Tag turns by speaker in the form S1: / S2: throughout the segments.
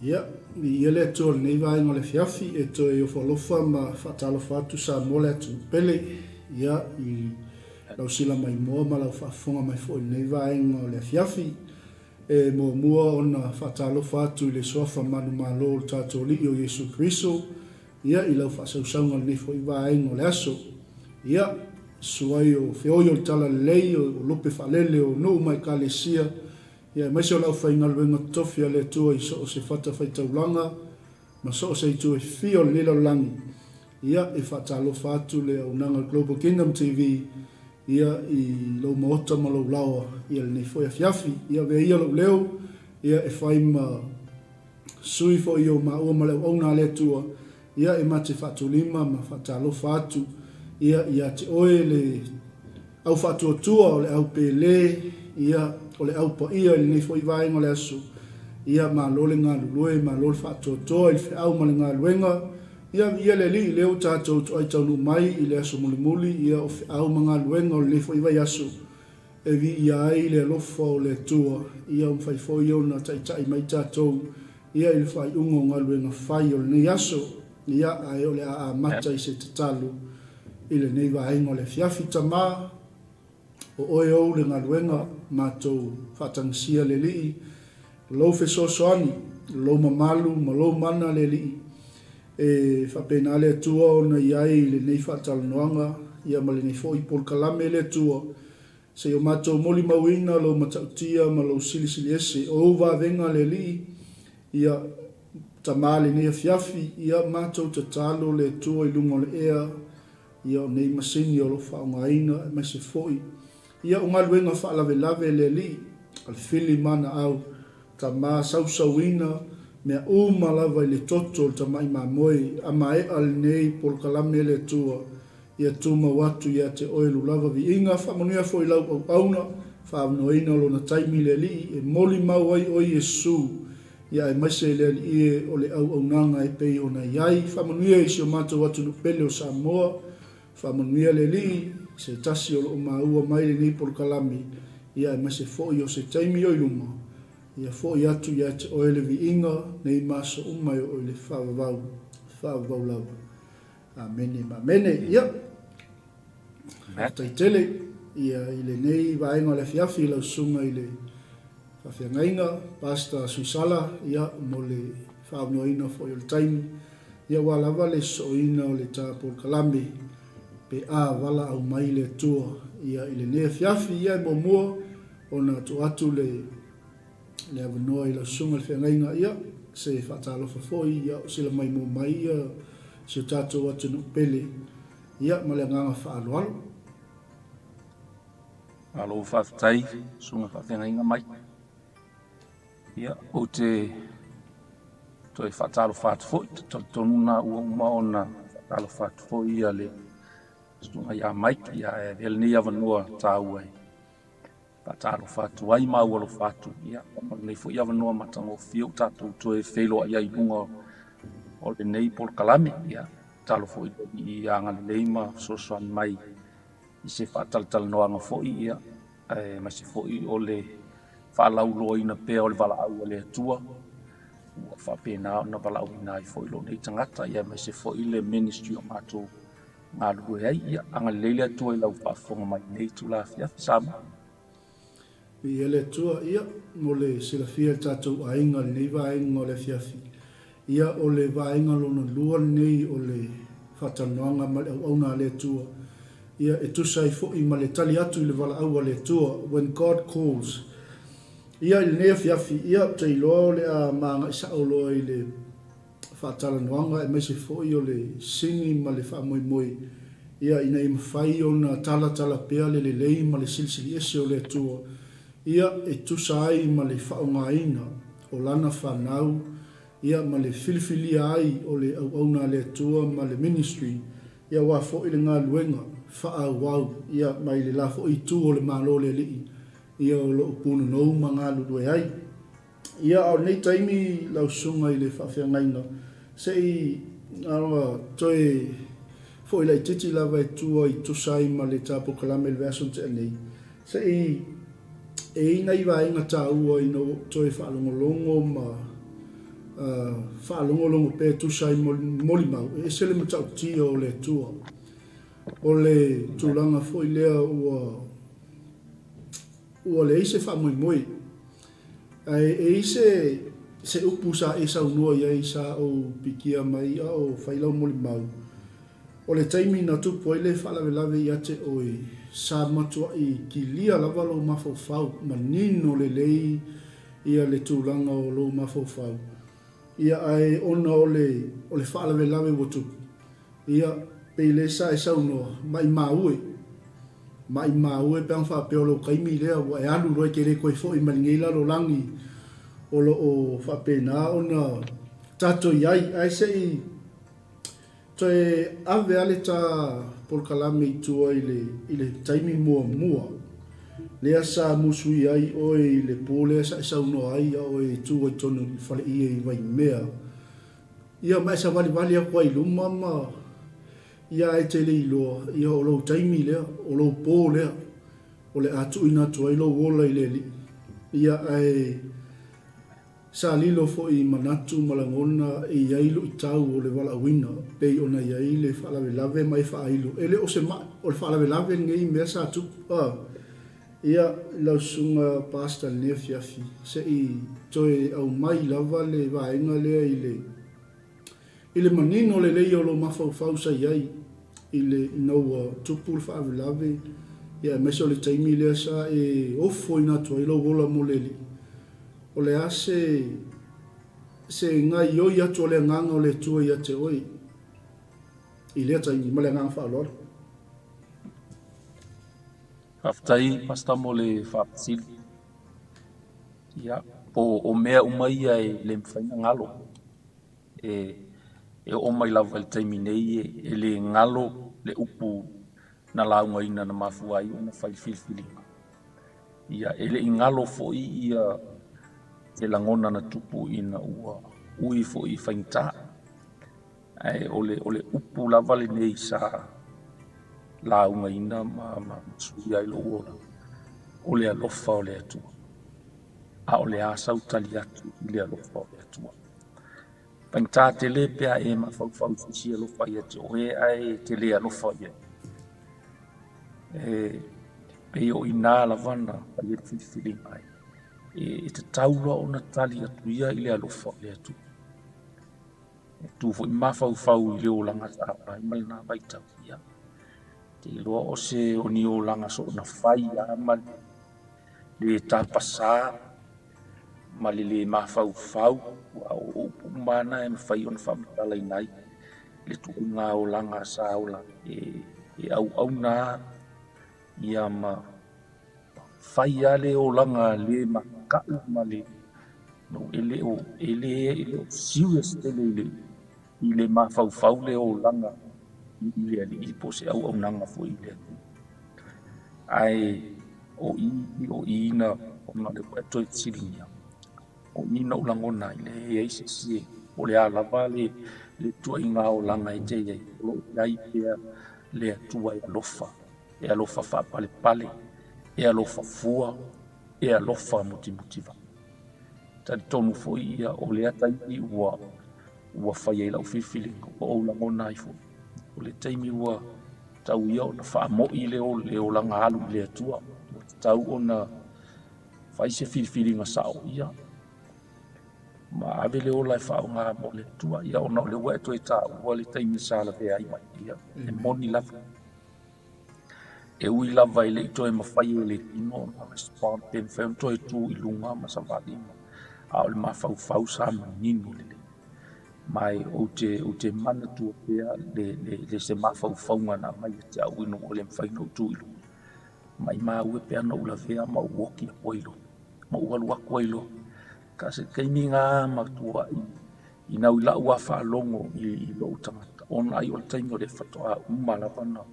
S1: Ia, viia le Atua i lenei vaega o le afiafi e toe ofo alofa ma faatalofa atu Samoa le atunuu pele, ia, i lau sila maimoa ma lau faafofoga mai foi i lenei vaega o le afiafi. E muamua ona faatalofa atu i le Suafa manumalo o le tatou Alii o Iesu Keriso, ia, i lau faasausauga i lenei foi vaega o le aso. Ia, susu ai o feoi o le Talalelei, o lupe faalele o nuu ma ekalesia, Ia, aemaise o le aufaigaluega totofi a le Atua i so o se fatafaitaulaga ma so o se itu e fia o lenei lalolagi, ia, e faatalofa atu le auaunaga a le Global Kingdom TV, ia, i lou maota ma lou laoa, ia, lenei foi afiafi. Ia, avea ia lou leo, ia, e fai ma sui foi o maua ma le auauna a le Atua, ia, e ma te faatulima ma faatalofa atu, ia, ia te oe le au faatuatua o le au pele, ia, o le au paia i lenei foi vaega o le aso, ia, malo le galulue, malo le faatoatoa i le feau ma le galuega, ia, ia le Alii, lea ua tatou toai taunuu mai i le aso mulimuli, ia, o feau ma galuega o lenei foi vaiaso, e viia ai le alofa o le Atua, ia ua mafai foi ona taitai mai tatou, ia i le faaiuga o galuega fai o lenei aso, ia ae o le a amata i se tatalo i lenei vaega o le afiafi. Tama, o oe ou le galuega, matou faatagisia le Alii, lou fesoasoani, lou mamalu ma lou mana le Alii, e faapena le Atua ona i ai i lenei faatalanoaga, ia ma lenei foi polokalame le Atua, Se i o matou molimauina lou matautia ma lou silisiliese, o ou vavega le Alii, ia, Tama lenei afiafi, ia, matou tatalo le Atua i luga o le ea, ia, o nei masini o lo o faaaogaina, aemaise foi, ia, o galuega faalavelave le Alii, a le fili ma ana au, Tama sausauina mea uma lava i le toto o le tamai mamoe, a maea lenei polokalame le Atua, Ia tumau atu ia te oe lulava viiga, faamanuia foi lau auauna, faaavanoaina lona taimi i le Alii e molimau ai oe Iesu, ia aemaise le Alii e o le auaunaga e pei ona i ai. Faamanuia i si o matou atunuu pele o Samoa, faamanuia le Alii i se tasi o lo o maua mai lenei polokalame, ia aemaise foi o se taimi o i luma, ia foi atu ia te oe le viiga nei ma aso uma e oo i le faavavau, faavavau lava. Amene ma amene. Ia, faafetai tele ia i lenei vaega o le afiafi i lau susuga i le faafeagaiga, Pastor Suisala, ia, mo le faaavanoaina foi o le taimi, ia aua lava le sosooina o le ta polokalame pe a valaau mai le Atua ia i lenei afiafi. Ia e muamua ona tuu atu le le avanoa i lau susuga i le feagaiga, ia, se faatalofa foi, ia, o sila maimoa mai ia si o tatou atunuu pele, ia, ma le agaga faaaloalo.
S2: Malo faafetai susuga faafeagaiga mai. Ia, ou te toe faatalofa atu foi, te talitonu na ua uma ona faatalofa atu foi ia le susuga ia Mike, ia ae avea lenei avanoa taua e faatalofa atu ai ma aualofa atu ia ma lenei foi avanoa matagofie ua tatou toe feiloai ai i luga o lenei polokalame. Ia tatalo foi i agalelei ma fesoasoani mai i se faatalatalanoaga foi ia aemaise foi o le faalauiloaina pea o le valaau a le Atua ua faapena ona valaauina ai foi lou nei tagata ia aemaise foi le ministry o matou galulue ai. Ia agalelei le Atua i lau faafofoga mai i lenei itula afiafi. Samoa.
S1: Viia le Atua, ia, mo le silafia e le tatou aiga i lenei vaega o le afiafi, ia, o le vaega lona lua lenei o le faatalanoaga ma le auauna a le Atua, ia, e tusa ai foi ma le tali atu i le valaau a le Atua, When God Calls. Ia, i lenei afiafi, ia, ou te iloa o le a ma agai sao loa i le faatalanoaga aemaise foi o le sini ma le faamoemoe ia ina ia mafai ona talatala pea le lelei ma le silisiliese o le Atua ia e tusa ai ma le faaaogaina o Lana fanau ia ma le filifilia ai o le auauna a le Atua ma le ministry ia aua foi le galuega faaauau ia mai le la foi itu o le Malo o le Alii ia o lo o punonou ma galulue ai. Ia, a o lenei taimi lau susuga i le faafeagaiga, se i toe foi laitiiti lava e tua i tusa ai ma le ta polokalame i le vaiaso na tea nei, se i e i ai nai vaega taua ina ua ou toe faalogologo ma Faalogologo pea e tusa ai molimau, e ese le matautia o le Atua. O le tulaga foi lea ua ua leai se faamoemoe. Ae e i ai se se upu sa e saunoa i ai sa ou pikia mai a o fai lau molimau, o le taimi na tupu ai le faalavelave ia te oe, sa matuai kilia lava lou mafaufau, manino lelei ia le tulaga o lou mafaufau. Ia ae ona o le o le faalavelave ua tupu, ia, pei lea sa e saunoa, maimau e. Maimau e pe ana faapea o lou taimi lea ua e alu loa e te le toe foi mai lenei lalolagi o lo o faapena ona tatou i ai. Ae se i toe ave lava le ta polokalame i tua i le, i le taimi muamua lea sa musuia ai oe i le po lea sa e saunoa ai a o e tu ai totonu i le faleie i Waimea. Ia ma e savalivali atu ai i luma ma ia ae te le iloa, ia o lou taimi lea, o lou po lea, o le a tuuina atu ai lou ola i le Alii. Ia ae sa lilo foi i manatu ma lagona e i ai luitau o le valaauina, pei ona i ai le faalavelave ma e faailo. E le o se mai, o le faalavelave lenei i mea sa tupu. A. Ia, lau susuga Pastor i lenei afiafi, se i toe aumai lava le vaega lea i le i le manino lelei o lou mafaufau sa i ai i le ina ua tupu le faalavelave, ia aemaise o le taimi lea sa e ofoina atu ai lou ola mo le Alii. O le a se se gaoioi atu o le Agaga o le Atua ia te oe i lea taimi ma le agaga faaaloalo?
S2: Faafetai Pastor mo le faafesili. Ia, o mea uma ia e le mafai ona galo. E oo mai lava i le taimi nei e le galo le upu na laugaina na mafua ai ona fai le filifiliga. Ia, e le i galo foi ia se lagona na tupu ina ua ui foi i faigata. Ae o le, o le upu lava lenei sa laugaina ma, ma suia ai lou ola, o le alofa o le Atua. A o le a sau tali atu i le alofa o le Atua. Faigata tele pe a e mafaufau i se isi alofa ia te oe ae e te le alofa i ai. E pei o i inā lava na fai ai le filifiliga ai. E tatau loa ona tali atu ia i le alofa o le Atua. E tu foi mafaufau i le olaga sa ola ai ma lena vaitau. Ia, te iloa o se o ni olaga soona fai lava ma le tapasā ma le lē mafaufau, aua o upu uma lava na e mafai ona faamatalaina ai le ituaiga olaga sa ola e auauna lava ia ma Fai lava le olaga le maka'u ma le e le o e le e le o serious tele i le i le mafaufau le olaga i le Alii po o se auaunaga foi i le Atua. Ae o i o i na ona o lea ua e toe fesiligia, o i na ou lagona ai, leai e leai se isi e po o le a lava le le ituaiga olaga e te i ai, o lo o i ai pea le Atua e alofa. E alofa faapalepale, e alofa fua, e alofa mutimutivai. Talitonu foi ia o lea taimi ua ua fai ai lau filifiliga, ua ou lagona ai foi. O le taimi ua tau ia ona faamo'i le le olaga alu i le Atua, ua tatau ona fai se filifiliga sao ia ma ave le ola e faaaoga mo le Atua. Ia ona o lea ua e toe taua le taimi sa lavea ai mai, ia e moni lava. E ui lava e le i toe mafai e le tino ona respond pe mafai ona toe tu i luga ma savali ma, a o le mafaufau sa manino lelei. Ma e ou te, ou te manatua pea le, le, le se mafaufauga na aumai ia te au ina ua le mafai ona ou tu i luga. Maimau e pe ana ou lavea ma ou oki atu ai loa, ma ou alu atu ai loa. Ka se taimi na matuai inau i lau lava faalogo i lou tagata, ona ai o le taimi o lea faatoa uma lava na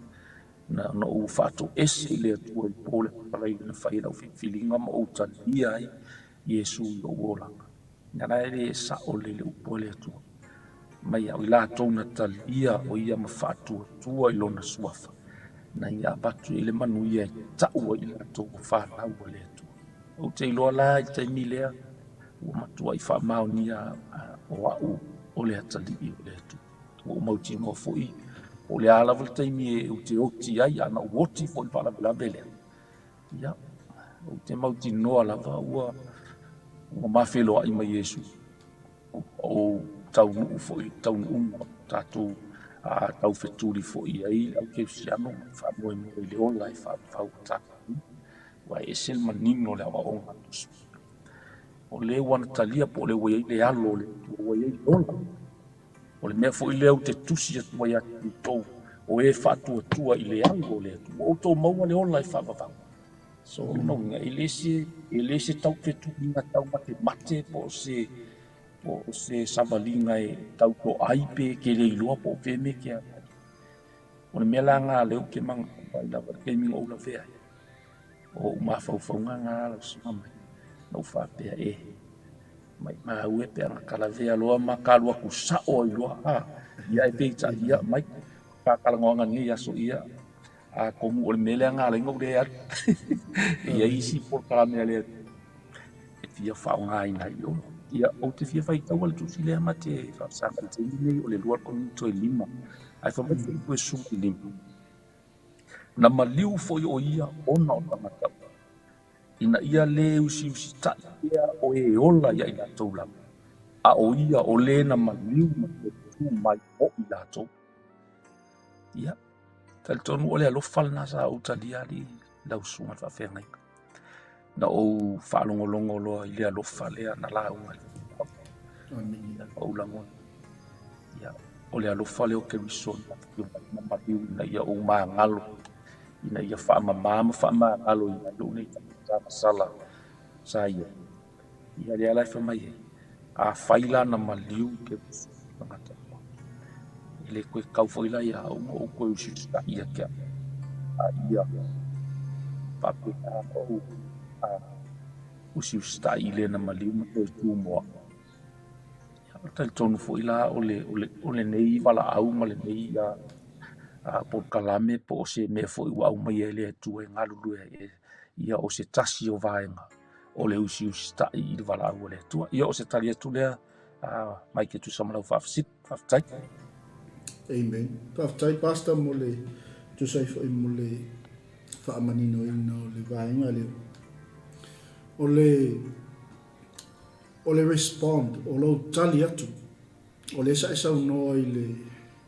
S2: na ou faatoese i le Atua i le po lea papalaile na fai ai lau filifiliga ma ou talia ai Iesu i lou olaga. Ina la e le sao lelei le upu a le Atua mai au i latou na talia o ia ma faatuatua i lona suafa, na ia avatu i le manuia e tau ai i latou o fanau a le Atua. Ou te iloa la i le taimi lea, Ua matuai faamaonia o au o le atalii o le Atua. Ua ou mautinoa foi po o le a lava le taimi ou te oti ai, a na ou oti foi i le faalavelave lea, ia, ou te mautinoa lava ua ma feiloai ma Iesu. Ua ou taunuu foi i le taunuuga o tatou taufetuli foi i ai le aukerisiano ma le faamoemoe i le ola e faavavau a tatou. Ua ese le manino o le aoaoga a le Tusituga. O le ua na talia po o le ua i ai le alo o le Atua, ua i ai le ola. O le mea foi lea ou te tusi atu ai ia te outou, o e faatuatua i le alo o le Atua, ua outou maua le ola e faavavau. So, o lona uiga, e le se, e le se taufetuliga taumatemate po o se, po o se savaliga e tau toai pe e te le iloa po o fea mea e te agai. O le mea la lena lea ou te manatu ai lava i le taimi na ou lavea ai. O ou mafaufauga na lau susuga mai, na ou faapea, e, maimau e pe a na talavea loa ma ta alu atu sao ai loa, a, ia ae peitai, ia, mai, ta talanoaga i lenei aso, ia, atonu o le mea lea na ala ai ona ou le alu. E i ai isi polokalame a le Atua e fia faaaogaina ai i o. Ia, ou te fia faitaua le tusi lea ma te faasaga i le taimi lenei o le 2 Korinito e 5, ae fai mai Filipu e 15. Na maliu foi ʻo ia ona o tagata uma, ina ia lē usiusitai pea o e ola iā i latou lava, a ʻo ia o lē na maliu ma toe tu mai mo i latou. Ia, talitonu o le alofa lena sa ou talia alii lau susuga i le faafeagaiga. Na ou faalogologo loa i le alofa lea na lauga i le ou lagona. Ia, o le alofa lea o Keriso na afio mai ma maliu ina ia ou magalo, ina ia faamama ma faamagalo i lou nei tagata masala sa i ai. Ia lea la e fai mai ai, afai la na maliu Keriso i tagata uma, e le toe tatau foi la ia au ona ou toe usiusitai ia te au, a ia faapena ona ou usiusitai i le na maliu ma toe tu mo au. Ia, talitonu foi la o le, o le, o lenei valaau ma lenei polokalame po o se mea foi ua aumaia e le Atua e galulue ai, ia o se tasi o vaega o le usiusitai i le valaau a le Atua. Ia o se tali atu lea Mike e tusa ma lau faafesili. Faafetai.
S1: Amen. Faafetai Pastor mo le tusa ai foi mo le faamaninoina o le vaega lea. O le o le respond, o lou tali atu, o lea sa e saunoa i le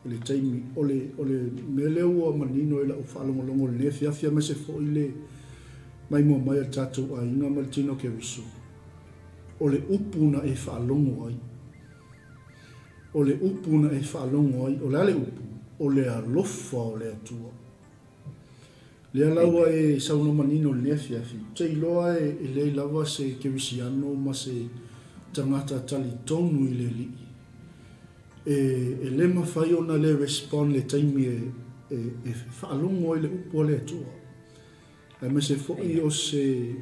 S1: i le taimi, o le o le mea lea ua manino i lau faalogologo i lenei afiafi aemaise foi le maimoa mai a le tatou aiga ma le tino Keriso, o le upu na e faalogo ai. O le upu na e faalogo ai, o le a le upu? O le alofa o le Atua. Lea la ua e saunoa manino i lenei afiafi, ou te iloa e leai lava se kerisiano ma se tagata talitonu i le Alii e le mafai ona le respond le taimi e faalogo ai le upu a le Atua, aemaise foi o se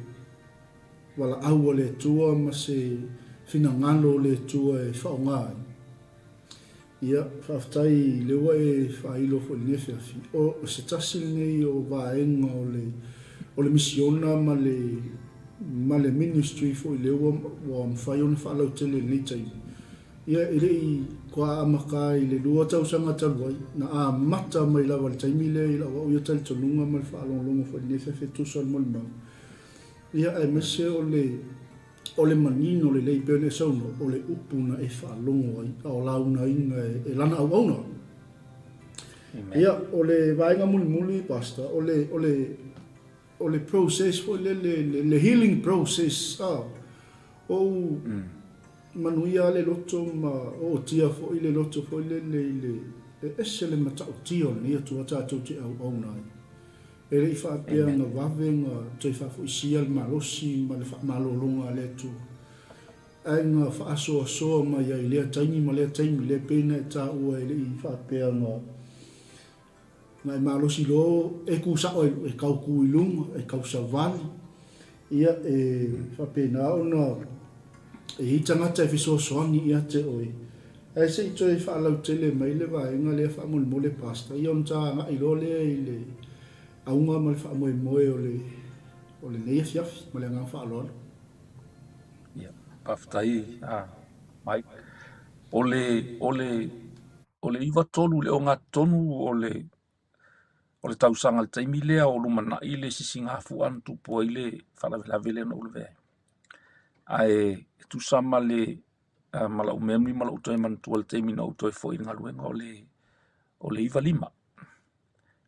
S1: valaau a le Atua ma se finagalo o le Atua e faaaoga ai. Ia, faafetai lea ua e faailo foi i lenei afiafi. O se tasi lenei o vaega o le o le misiona ma le ma le ministry foi lea ua ua mafai ona faalautele i lenei taimi. Ia, e le i toa amata i le 2 tausaga talu ai, na amata mai lava i le taimi lea i lau au ia talitonuga ma le faalogologo foi i lenei afiafi e tusa o le molimau. Ia, aemaise o le O le manino lelei pei ona e saunoa, o le upu na e faalogo ai, a o launaina e lana auauna. Ia, o le vaega mulimuli, Pastor, o le, o le, o le process foi lele, le, le healing process, a, ou manuia le loto ma ootia foi le loto foi lele i le, e ese le matautia o lenei Atua tatou te auauna ai. E le i faapea na vave na toe faafoisia le malosi ma le faamalologa a le Atua, ae na faasoasoa mai ai i lea taimi ma lea taimi, lea pei na e taua e le i faapea na na e malosi loa e ku sao e tau ku i luga, e tau savali, ia e faapena ona e i ai tagata e fesoasoani ia te oe. Ae se i toe faalautele mai le vaega lea faamolemole Pastor, ia ona ta agai loa lea i le auga ma le faamoemoe o le o lenei afiafi ma le agaga faaaloalo.
S2: Ia. Faafetai Mike. O le, o le, o le 93 i le ogatotonu o le, o le tausaga i le taimi lea o lumanai le sisigafua na tupu ai le faalavelave lea na ou lavea ai. Ae e tusa ma le ma lau memory ma lou toe manatua i le taimi na ou toe foi i le galuega o le o le 95.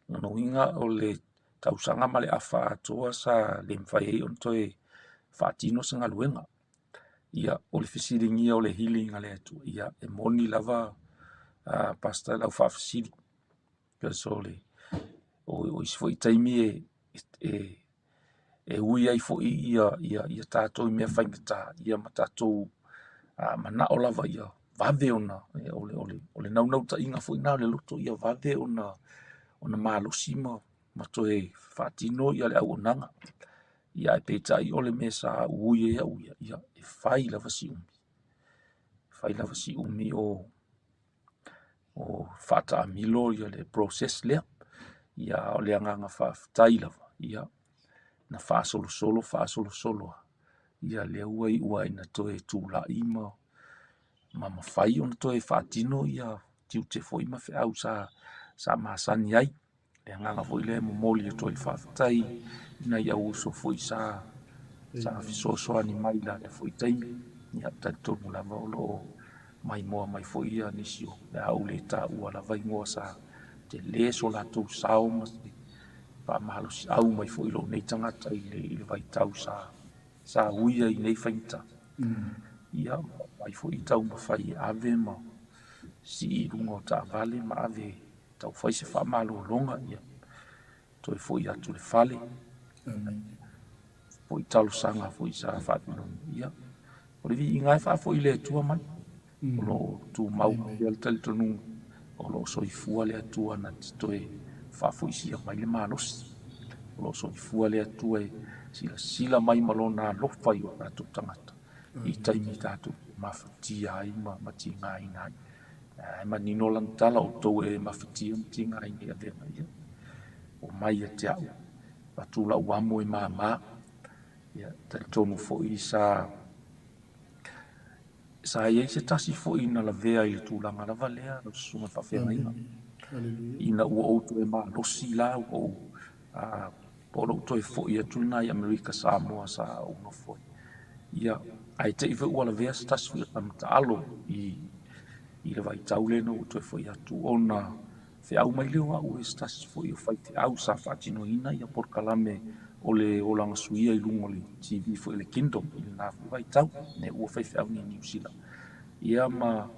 S2: Lona uiga o le tausaga ma le afa atoa sa le mafai ai ona toe faatino se galuega. Ia, o le fesiligia o le healing a le Atua, ia, e moni lava Pastor i lau faafesili. Because o le o isi foi taimi e e e ui ai foi ia ia ia tatou i mea faigata ia ma tatou manao lava ia vave ona o le o le o le naunautaiga foi lena o le loto ia vave ona ona malosi ma ma toe faatino ia le auaunaga. Ia ae peitai o le mea sa ui ai au ia, ia e fai lava si umi. E fai lava si umi o o faataamilo ia le process lea. Ia a o le agaga faafetai lava, ia na faasolosolo faasolosolo lava, ia lea ua iu lava ina toe tulai ma ma mafai ona toe faatino ia tiute foi ma feau sa sa masani ai. Le agaga foi lea e momoli atu ai le faafetai i nai au uso foi sa sa fesoasoani mai i la foi taimi. Ia talitonu lava o lo o maimoa mai foi ia nisi o le a ou le taua lava igoa sa tele so latou sao ma se faamalosiau mai foi i lou nei tagata i le, i le vaitau sa sa ui ai i nei faigata. Ia mai foi taumafai e ave ma sii i luga o taavale ma ave tau fai se faamalologa, ia toe foi atu i le fale. Foi talosaga foi sa faatinoina, ia o le viiga e faafoi i le Atua mai. O lo o tumau pea le talitonuga o lo o soifua le Atua na te toe faafoisia mai le malosi. O lo o soifua le Atua e silasila mai ma lona alofa i o tatou tagata i taimi tatou te mafatia ai ma tigaina ai. Ae manino lana tala, outou e mafatia ma tigaina i avega ia, omai ia te au, avatu lau amo e mama. Ia, talitonu foi sa sa i ai se tasi foi na lavea i le tulaga lava lea, lau susuga i le faafeagaiga. Ina ua ou toe malosi la, ua ou po o lou toe foi atu lena i Amerika Samoa sa ou nofo ai. Ia, ae te i foi ua lavea se tasi foi o tama taalo i, i le vaitau lea ina ua toe foi atu ona feau mai lea o au e se tasi foi o faifeau sa faatinoina ia polokalame o le olaga suia i luga o le TV foi o le Kingdom i lena foi vaitau, ne ua faifeau nei i Niu Sila. Ia ma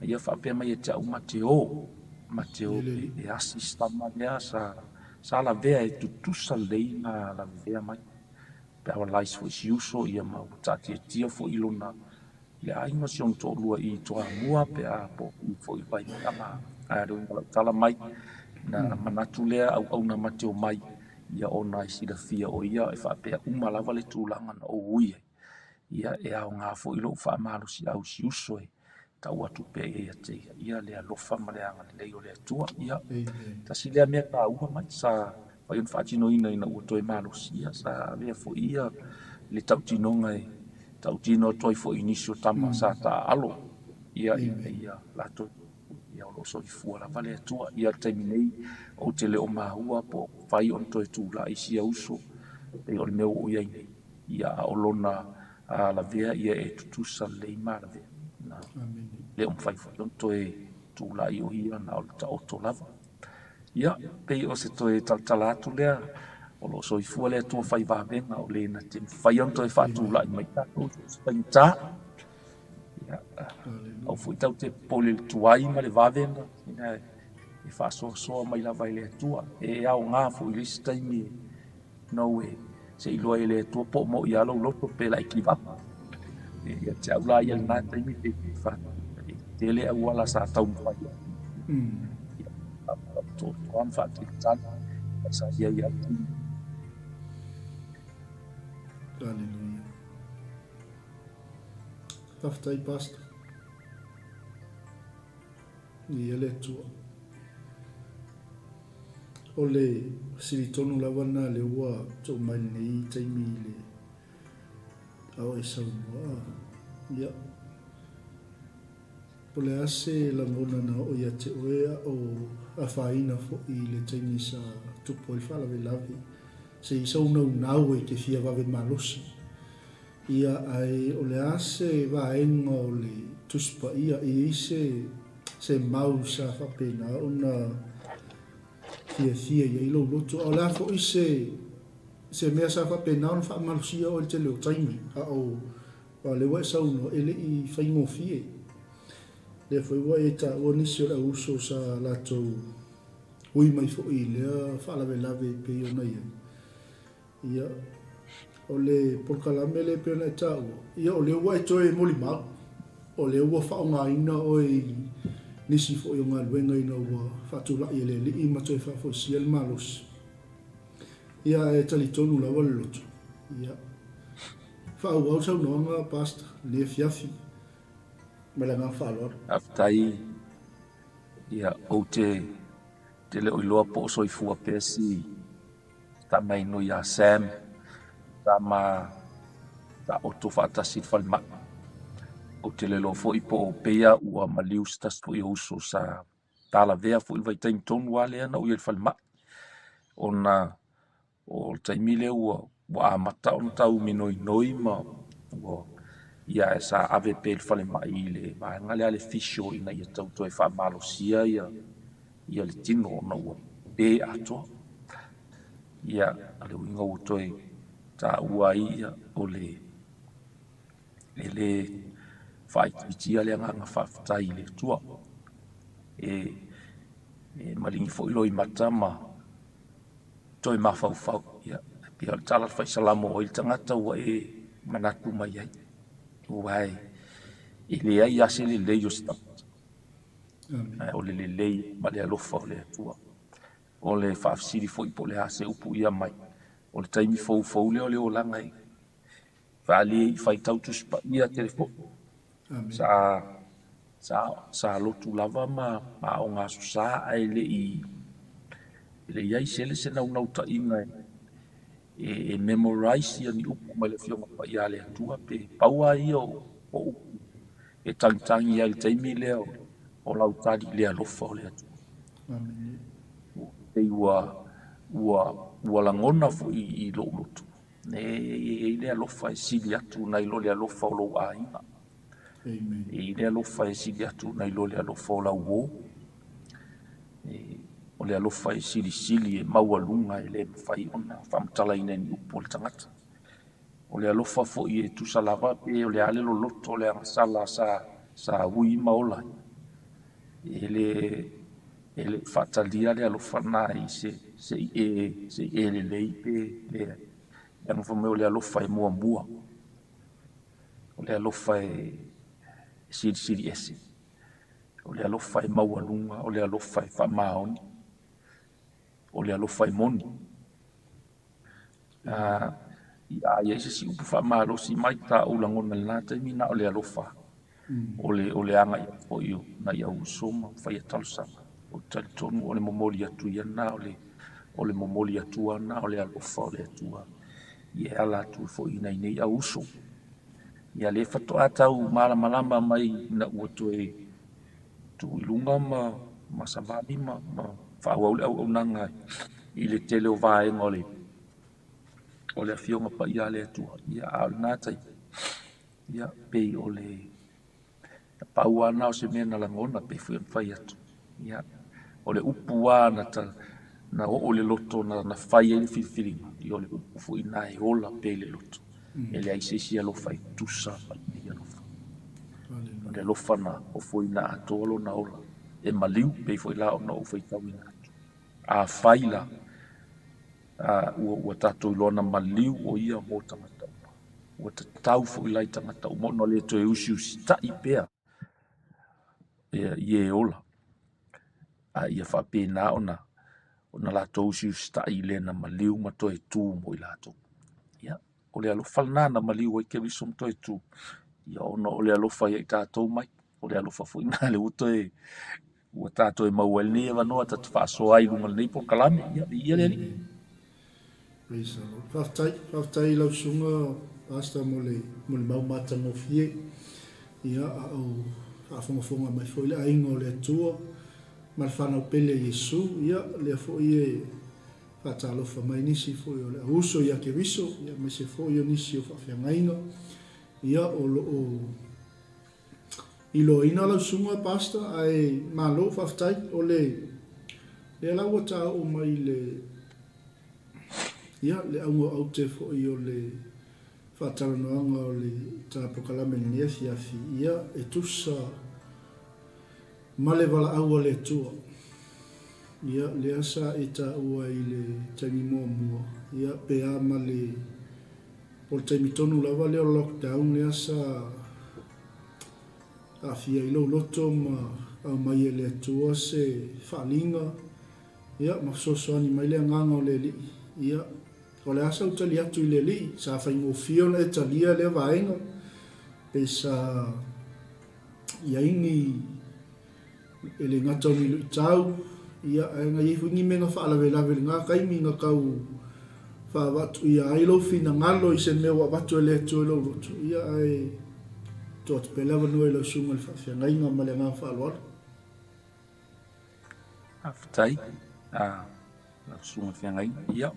S2: ia faapea mai ia te au ma te o, ma te o e asi se tama lea sa Sa lavea e tutusa lelei na lavea mai. Paralyze foi si uso ia ma ua taatiatia foi lona le aiga si ona toalua i Toamua pe a po o i foi i Vaimeaga. Ae le uiga o lau tala mai, na manatu lea auauna ma te omai ia ona e silafia o ia e faapea uma lava le tulaga na ou ui ai. Ia e aoga foi lou faamalosiau i si uso e tau atu pea ia te ia, ia le alofa ma le agalelei o le Atua. Ia, tasi lea mea taua mai sa mafai ona faatinoina ina ua toe malosi, ia sa avea foi ia le tautinoga e tautino atu ai foi i nisi o tama sa taaalo, ia ina ia latou ia o lo o soifua lava le Atua. Ia le taimi nei ou te le o maua po o mafai ona toe tulai sia uso pei o le mea ua ou i ai nei. Ia a o lona lavea ia e tutusa lelei ma lavea. Na le o mafai foi ona toe tulai o ia na o le taoto lava. Ia, pei o se toe talatala atu lea, o lo o soifua le Atua fai vavega o le na te mafai ona toe faatulai mai tatou i so o se faigata. Ia, aua foi tatou te popole i le tuai ma le vave na, ina e faasoasoa mai lava e le Atua. E aoga foi i le isi taimi e No e se i iloa e le Atua po o moʻi lava lou loto pe la e give up. Ia te au la ia lena taimi pe e tele auala sa taumafai ai. Ia, toatoa ma faatalitali, ae sa i ai lava le taimi.
S1: Hallelujah. Faafetai Pastor. Ia le Atua. O le fesili tonu lava lena lea ua tuu mai lenei taimi i le ao e saunoa. Ia. Po o le a se lagona na oo ia te oe a o afaina foi i le taimi sa tupu ai le faalavelave, se i saunaunau e te fia vave malosi. Ia, ae o le a se vaega o le Tusi Paia e i ai se, se mau sa faapena ona fiafia i ai lou loto? A o le a foi se, se mea sa faapena ona faamalosia oe i le tele o taimi, a o, aua o lea ua e saunoa e le i faigofie. Lea foi ua e taua nisi o le auuso sa latou ui mai foi i lea faalavelave e pei ona i ai. Ia, o le polokalame lea e pei ona e taua, ia o lea ua e toe molimau, o lea ua faaaogaina oe i nisi foi o galuega ina ua faatulai e le Alii ma toe faafoisia le malosi. Ia, ae talitonu lava le loto. Ia, faaauau le saunoaga, Pastor, i lenei afiafi, ma le agaga faaaloalo.
S2: Faafetai. Ia, ou te le o iloa po o soifua pea si tama inu ia Sam, tama taoto faatasi i le falemai. Ou te le iloa foi po o pei ua maliu se tasi foi o uso sa talavea foi i le vaitaimi tonu lava lea na ou i ai i le falemai, ona o le taimi lea ua amata ona tau minoinoi ma ua ia ae sa ave pea i le falemai i le vaega lea a le physio ina ia tau toe faamalosia ia le tino ona ua pe atoa. Ia, o le uiga ua toe taua ai ia o le e le faaitiitia le agaga faafetai i le Atua. E maligi foi loimata ma toe mafaufau. Ia, e pei o le tala fai Salamo o ai le tagata ua e manatu mai ai, aua e leai lava se lelei o se tagata. Ae o le lelei ma le alofa o le Atua. O le faafesili foi po o le a se upu ia mai, o le taimi foufou lea o le olaga e faaalia i faitau Tusi Paia tele foi. Sa, sa, sa lotu lava ma aoga Aso Sa ae le i, le i ai sele se naunautaiga e memorize ia ni upu mai le Afioga Paia a le Atua pe pau lava ia o upu e tagitagi ai i le taimi lea o lau tali i le alofa o le Atua. Pei ua, ua, ua lagona foi i lou loto, e i ai le alofa e sili atu nai lo le alofa o lou aiga. E i ai le alofa e sili atu nai lo le alofa o lau uo. O le alofa e silisili e maualuga e le mafai ona faamatalaina i ni upu a le tagata. O le alofa foi e tusa lava pe o le a le loloto o le agasala sa ui ma ola ai. E le e le faatalia le alofa lena i se se i e se i e lelei pe leai. Leaga fai mai o le alofa e muamua. O le alofa e silisili ese. O le alofa e maualuga, o le alofa e faamaoni, o le alofa e moni. A i ai se isi upu faamalosi mai ta ou lagona i lena taimi, na o le alofa, o le o le agai atu foi o nai au uso ma faia talosaga. Ou te talitonu o le momoli atu ia lena, o le o le momoli atu lava lena o le alofa o le Atua ia e ala atu foi i nai nei au uso. Ia lea faatoa tau malamalama mai ina ua toe tuu i luga ma ma savali ma ma faaauau le auaunaga i le tele o vaega o le o le Afioga Paia a le Atua. Ia, a o lena taimi, ia, pei o le pau lava lena o se mea na lagona pei foi ona fai atu. Ia, o le upu lava na ta, na oo i le loto na, na fai ai le filifiliga, ia o le upu foi lena e ola pea i le loto. E leai se isi alofa e tusa ma lenei alofa. O le alofa na ofoina atoa lona ola e maliu, pei foi la ona ou faitauina atu. Afai la ua, ua tatou iloa na maliu o ia mo tagata uma, ua tatau foi la i tagata uma ona le toe usiusitai pea i e ola, a ia faapena ona ona latou usiusitai i le na maliu ma toe tu mo i latou. Ia, o le alofa lena na maliu ai Keriso ma toe tu, ia ona o le alofa ia i tatou mai, o le alofa foi lena lea ua toe ua tatou e maua ai lenei avanoa ta te faasoa ai i luga o lenei polokalame. Ia, viia le Alii.
S1: Praise the Lord. Faafetai, faafetai i lau susuga Pastor mo le mo le mau matagofie. Ia, a o faafogafoga mai foi le aiga o le Atua ma le fanau pele a Iesu, ia, lea foi e faatalofa mai nisi foi o le auuso ia Keriso, ia, aemaise foi o nisi o faafeagaiga, ia, o lo o iloaina lau susuga Pastor, ae malo faafetai, o le, lea la ua ta oo mai i le, ia, le auga o aute foi o le faatalanoaga o le ta polokalame i lenei afiafi, ia, e tusa ma le valaau a le Atua. Ia, lea sa e taua i le taimi muamua, ia, pe a ma le, o le taimi tonu lava lea o le lockdown lea sa aafia ai lou loto ma aumai e le Atua se faaaliga, ia, ma fesoasoani mai le Agaga o le Alii, ia, O le a sau tali atu i le Alii? Sa faigofie ona e talia lea vaega? Pe sa i ai ni, e le gata o ni luitau, ia, ae na i ai foi ni mea na faalavelave i lena taimi na tau faavaatuia ai lou finagalo i se mea ua avatu e le Atua i lou loto, ia, ae tuu atu pea le avanoa i lau susuga i le faafeagaiga ma le agaga faaaloalo.
S2: Faafetai lau susuga i le feagaiga. Ia,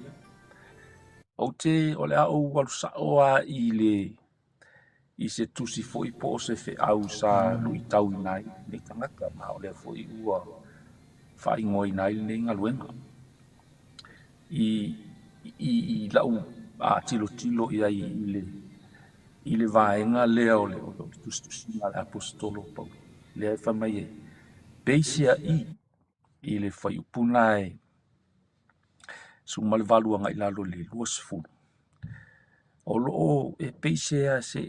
S2: ou te, o le a ou alu sao lava i le, i se tusi foi po o se feau sa luitauina ai lenei tagata, ma o lea foi ua faaigoaina ai lenei galuega. I, i, i lau tilotilo i ai i le, i le vaega lea o le, o le tusitusiga a le Aposetolo o Paulo, lea e fai mai ai, Peiseai i le fuaiupu lena e 18 agai i lalo i le 20, o lo o e peiseai se,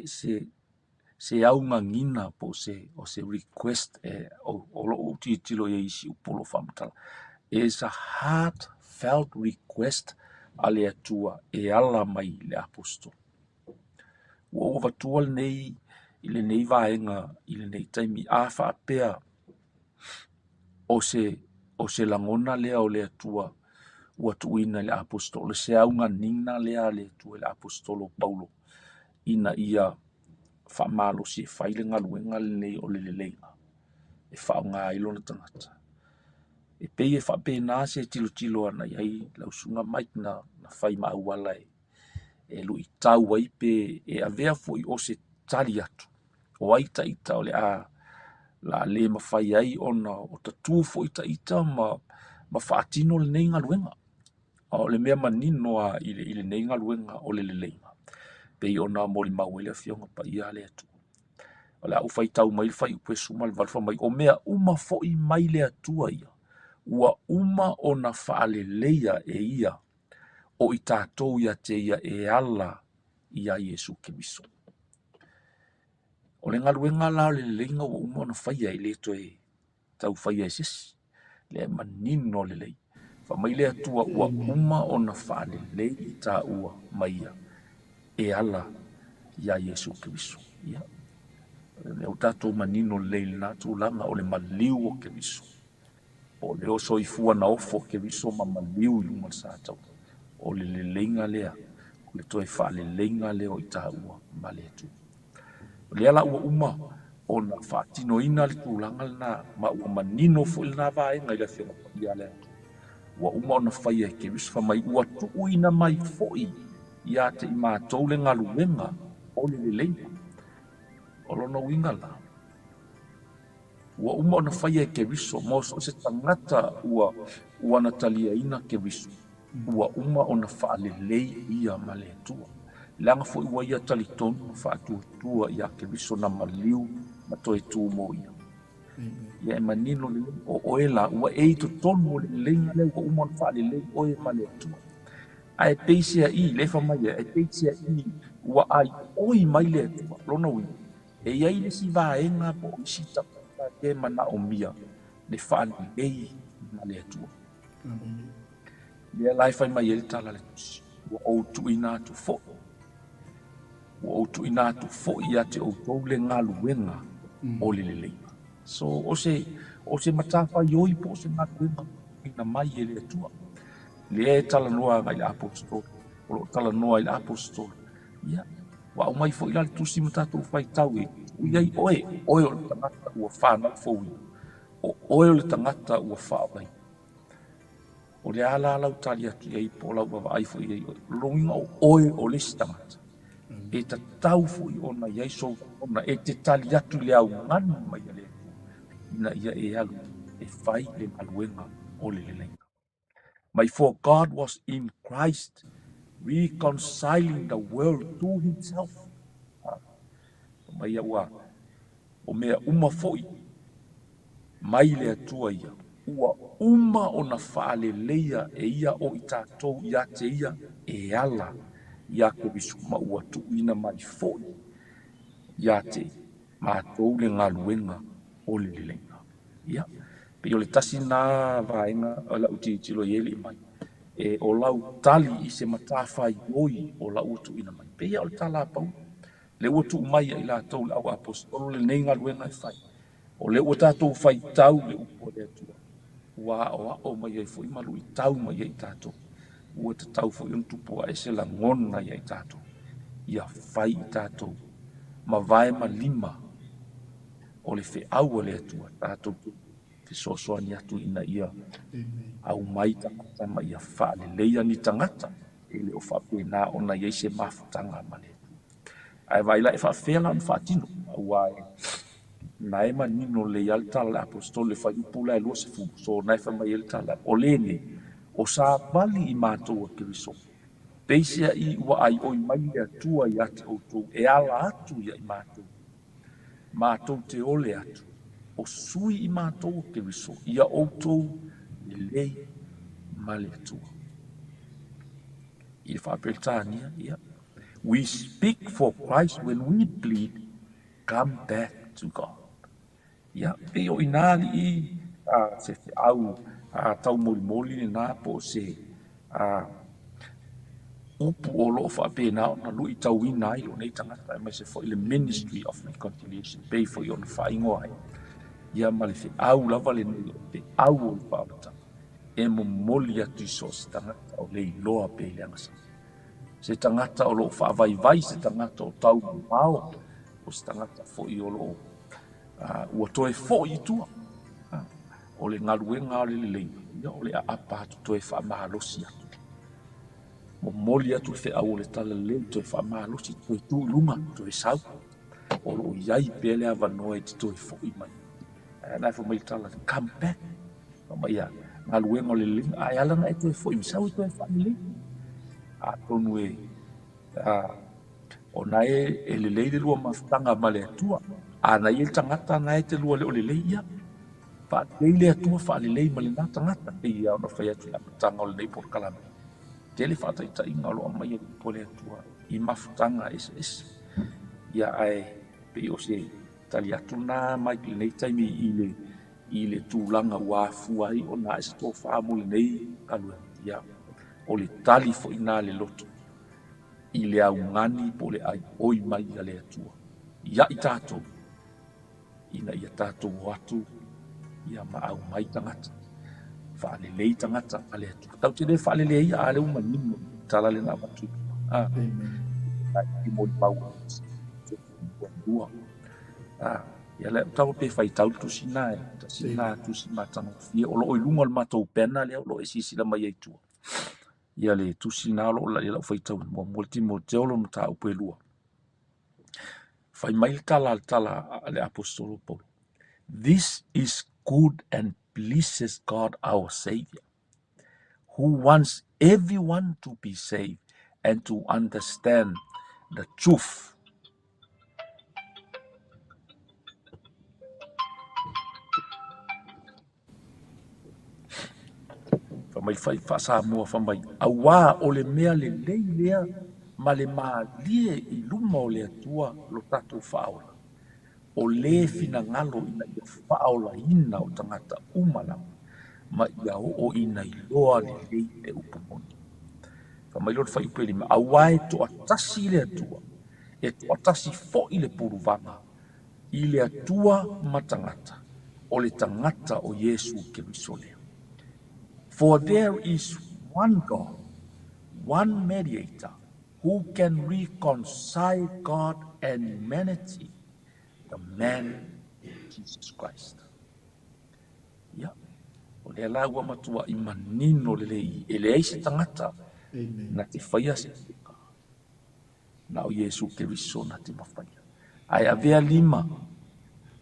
S2: se augagina po o se, o se request e, o lo o ou tilotilo i ai i isi upu o lo o faamatala. Is a heartfelt request a le Atua e ala mai i le Aposetolo. Ua ou avatua lenei i lenei vaega i lenei taimi a faapea o se, o se lagona lea o le Atua ua tuuina i le Aposetolo, se auganina lea a le Atua i le Aposetolo o Paulo ina ia faamalosi e fai le galuega lenei o le leleiga e faaaoga ai lona tagata. E pei e faapena se tilotilo ana i ai lau Susuga Mike na fai ma auala e luitau ai pe e avea foi o se tali atu. O ai ta ita o le a la le mafai ai ona o tatu foi ta ita ma, ma faatino lenei galuega. A o le mea manino lava i, le, i lenei galuega o le leleiga, pei ona molimau ai le Afioga Paia a le Atua. O le a ou faitau mai le fuaiupu e 18 fai mai, o mea uma foi mai le Atua ia, ua uma ona faaleleia e ia o i tatou ia te ia e ala iā Iesu Keriso. O le galuega la o le leleiga ua uma ona faia e le toe tau faia e se isi. Lea e manino lelei. Fai mai le Atua ua uma ona faalelei i taua ma ia e ala iā Iesu Keriso. Ia, lea ua tatou manino lelei i lena tulaga o le maliu o Keriso. Po o le soifua na ofo Keriso ma maliu i luga o le sa taua. O le leleiga lea, o le toe faaleleiga lea o i taua ma le Atua. O lea la ua uma ona faatinoina le tulaga lena, ma ua manino foi lena vaega i le Afioga Paia a le Atua. Ua uma ona faia e Keriso, fai mai ua tuuina mai foi ia te i matou le galuega o le leleiga. O lona uiga la, Ua uma ona faia e Keriso, mo so o se tagata ua ua na taliaina Keriso, ua uma ona faalelei ia ma le Atua. Leaga foi ua ia talitonu ma faatuatua iā Keriso na maliu ma toe tu mo ia. Ia e manino lelei, o oe la, ua e i totonu o le leleiga lea ua uma ona faalelei oe ma le Atua. Ae peiseai, lea e fai mai e, ae peiseai ua aioi mai le Atua, lona uiga, E i ai le isi vaega po o isi tagata e manaomia le faalelei ma le Atua. Lea la e fai mai ai le tala a le Tusi, ua ou tuuina atu foi, ua ou tuuina atu foi ia te outou le galuega o le leleiga. So, o se, o se matafaioi po o se galuega tuuina mai e le Atua. Lea e talanoa agai i le Aposetolo, o lo o talanoa i le Aposetolo. Ia. Ua aumai foi la le tusi ma tatou faitau e tuu i ai oe, oe o le tagata ua fanau fouina, o oe o le tagata ua faaolaina. O le a la lau tali atu i ai po o lau vaavaai foi i ai oe? O lona uiga o oe o le isi tagata e tatau foi ona i ai sou lagona e te tali atu i le augani mai a le Atua ina ia e alu e fai le galuega o le leleiga. Mai for God was in Christ reconciling the world to himself. Mai ua o mea uma foi mai le Atua ia, ua uma ona faaleleia e ia o i tatou ia te ia e ala ia Keriso ma ua tuuina mai foi ia te matou le galuega o le leleiga. Ia, pei o le tasi lena vaega o lau tilotilo i ai alii mai, e o lau tali i se matafaioi o lau ua tuuina mai. Pei o le tala a Paulo, lea ua tuu mai ia i latou le au aposetolo lenei galuega e fai. O lea ua tatou faitau i le upu a le Atua, ua aoao mai ai foi ma luitau mai ai i tatou. Ua tatau foi ona tupu ae se lagona ia i tatou, ia fai i tatou mavae ma lima o le feau a le Atua tatou te fesoasoani atu ina ia aumai tagata ma ia faaleleia ni tagata e le o faapena ona i ai se mafutaga ma le Atua. Ae vaai la e faafefea la ona faatino, aua e na e manino lelei lava le tala a le Aposetolo i le fuaiupu la e 20, so na e fai mai ai le tala, o lenei, o savali i matou a Keriso, peiseai ua aioi mai le Atua ia te outou e ala atu ia i matou, matou te ole atu, o sui i matou o Keriso, ia outou lelei ma le Atua. I le Faa-Peretania, ia, We speak for Christ when we plead, come back to God. Ia, pei o i nā alii se feau taumolimoli lenā po o se upu o lo o faapena ona luitauina ai lou nei tagata aemaise foi le Ministry of Reconciliation pei foi ona faaigoa ai. Ia ma le feau lava lenei o le feau o le faaolataga e momoli atu i so o se tagata o le iloa pea i le agasala. Se tagata o lo o faavaivai, se tagata o taumamao, o se tagata foi o lo o ua toe foi i tua. O le galuega o le leleiga, ia o le aapa atu toe faamalosi atu. Momoli atu le feau o le talalelei, toe faamalosi, toe tu i luga, toe sau. O lo o i ai pea le avanoa e te toe foi mai. Ae na e fai mai le tala, come back. Fai mai ia, galuega o le leleiga, ae ala ona e toe foi mai, sau e toe faalelei. Atonu e O na e e lelei le lua mafutaga ma le Atua. A na i ai le tagata na e te lua le o lelei ia, faalelei le Atua, faalelei ma lena tagata. E pei lava ona fai atu i le amataga o lenei polokalame, tele faataitaiga o lo o aumaia i le Atua i mafutaga eseese. Ia ae pei o se tali atu lena mai lenei taimi i le i le tulaga ua afua ai ona ae se tofa mo lenei galuega. Ia, o le tali foi lena a le loto i le augani po o le aioi mai a le Atua ia i tatou, ina ia tatou o atu ia ma aumai tagata, faalelei tagata a le Atua. Tatou te le faaleleia, a lea ua manino le tala lea na avatu i tua. A, i molimau lua. A, ia lea tau pe faitau le tusi na e, tasi na tusi matagofie o lo o i luga o le matou banner lea o lo o e silasila mai ai i tua. Ia le tusi na o lo o i lau faitau muamua le Timoteo lona mataupu e lua. Fai mai le tala a le tala a le Aposetolo Paulo. This is good and pleases God our Savior, who wants everyone to be saved and to understand the truth. Fai mai fai faa-Samoa fai mai, auā o le mea lelei lea ma le malie i luma o le Atua lo tatou faaola, o le finagalo ina ia faaolaina o tagata uma lava ma ia oo ina iloa lelei le upu moni. Fai mai lona fuaiupu e lima, auā e toatasi le Atua, e toatasi foi le puluvaga i le Atua ma tagata, o le tagata o Iesu Keriso lea. For there is one God, one mediator, Who can reconcile God and humanity? The man Jesus Christ. Ia, o lea la ua matuai manino lelei i, e leai se tagata na te faia se mea na o Iesu Keriso na te mafaia. Ae avea lima,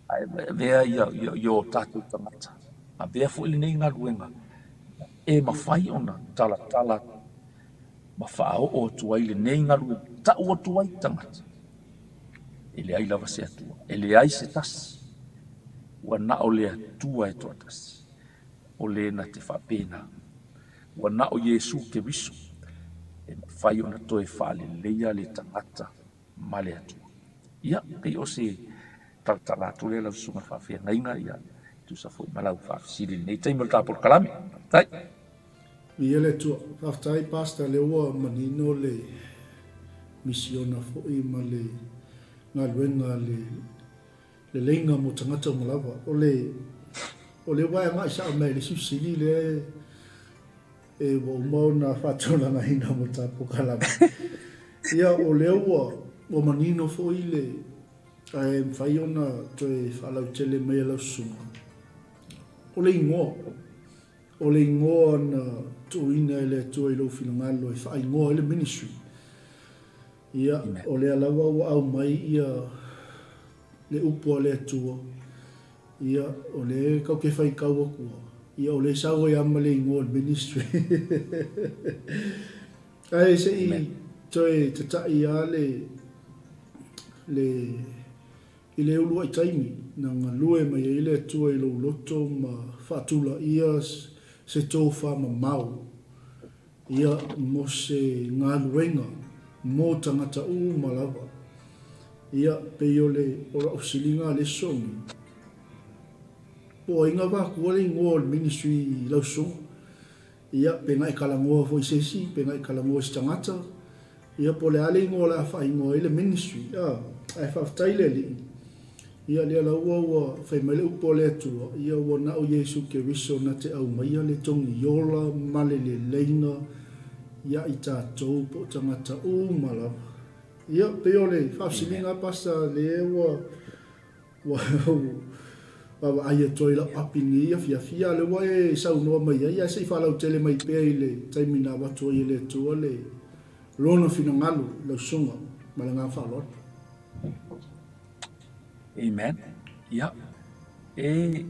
S2: ae avea ia, ia, ia o tatou tagata. Avea foi lenei galuega e mafai ona talatala ma faaoo atu ai lenei galuega, tau atu ai tagata. E leai lava se Atua, e leai se tasi, ua na o le Atua e toatasi, o le na te faapena. Ua na o Iesu Keriso e mafai ona toe faaleleia le tagata ma le Atua. Ia, pei o se talatala atu lea lau susuga i le faafeagaiga, ia, e tusa foi ma lau faafesili i lenei taimi o le ta polokalame. Faafetai.
S1: Viia le Atua. Faafetai Pastor lea ua manino le misiona foi ma le galuega a le leleiga mo tagata uma lava. O le o lea ua e agai sao mai i le isi fesili lea e ua uma ona faatulagaina mo ta polokalame. Ia o lea ua ua manino foi le ae mafai ona toe faalautele mai e lau susuga. O le igoa O le igoa na tuuina e le Atua i lou finagalo e faaigoa ai le ministry. Ia, o lea lava ua aumai ia le upu a le Atua, ia, o lea e tatou te faitau atua, ia o lea e sau ai lava ma le igoa o le ministry. Ae se i toe tata'i lava le, le I le uluai taimi na galue mai ai le Atua i lou loto ma faatulaia se tofa mamao, ia, mo se galuega mo tagata uma lava. Ia, pei o le, o lau siliga a le aso nei, po o ai na avatua le igoa o le ministry i lau susuga? Ia, pe na e talanoa foi i se isi, pe na e talanoa i se tagata, ia, po o le a le igoa o le a faaigoa ai le ministry, a, ae faafetai le Alii, ia, lea laua ua fai mai le upu a le Atua, ia, ua na o Iesu Keriso na te aumaia le togi ola ma le leleiga ia i tatou po o tagata uma lava. Ia, pei o le faafesiliga, Pastor, lea ua. Ua vaavaai atu ai i lau api i lenei afiafi, a o lea ua e saunoa mai ai, ae se i faalautele mai pea i le taimi na avatu ai e le Atua le Lona finagalo i lau susuga. Ma le agaga faaaloalo.
S2: Amen. Ia, e,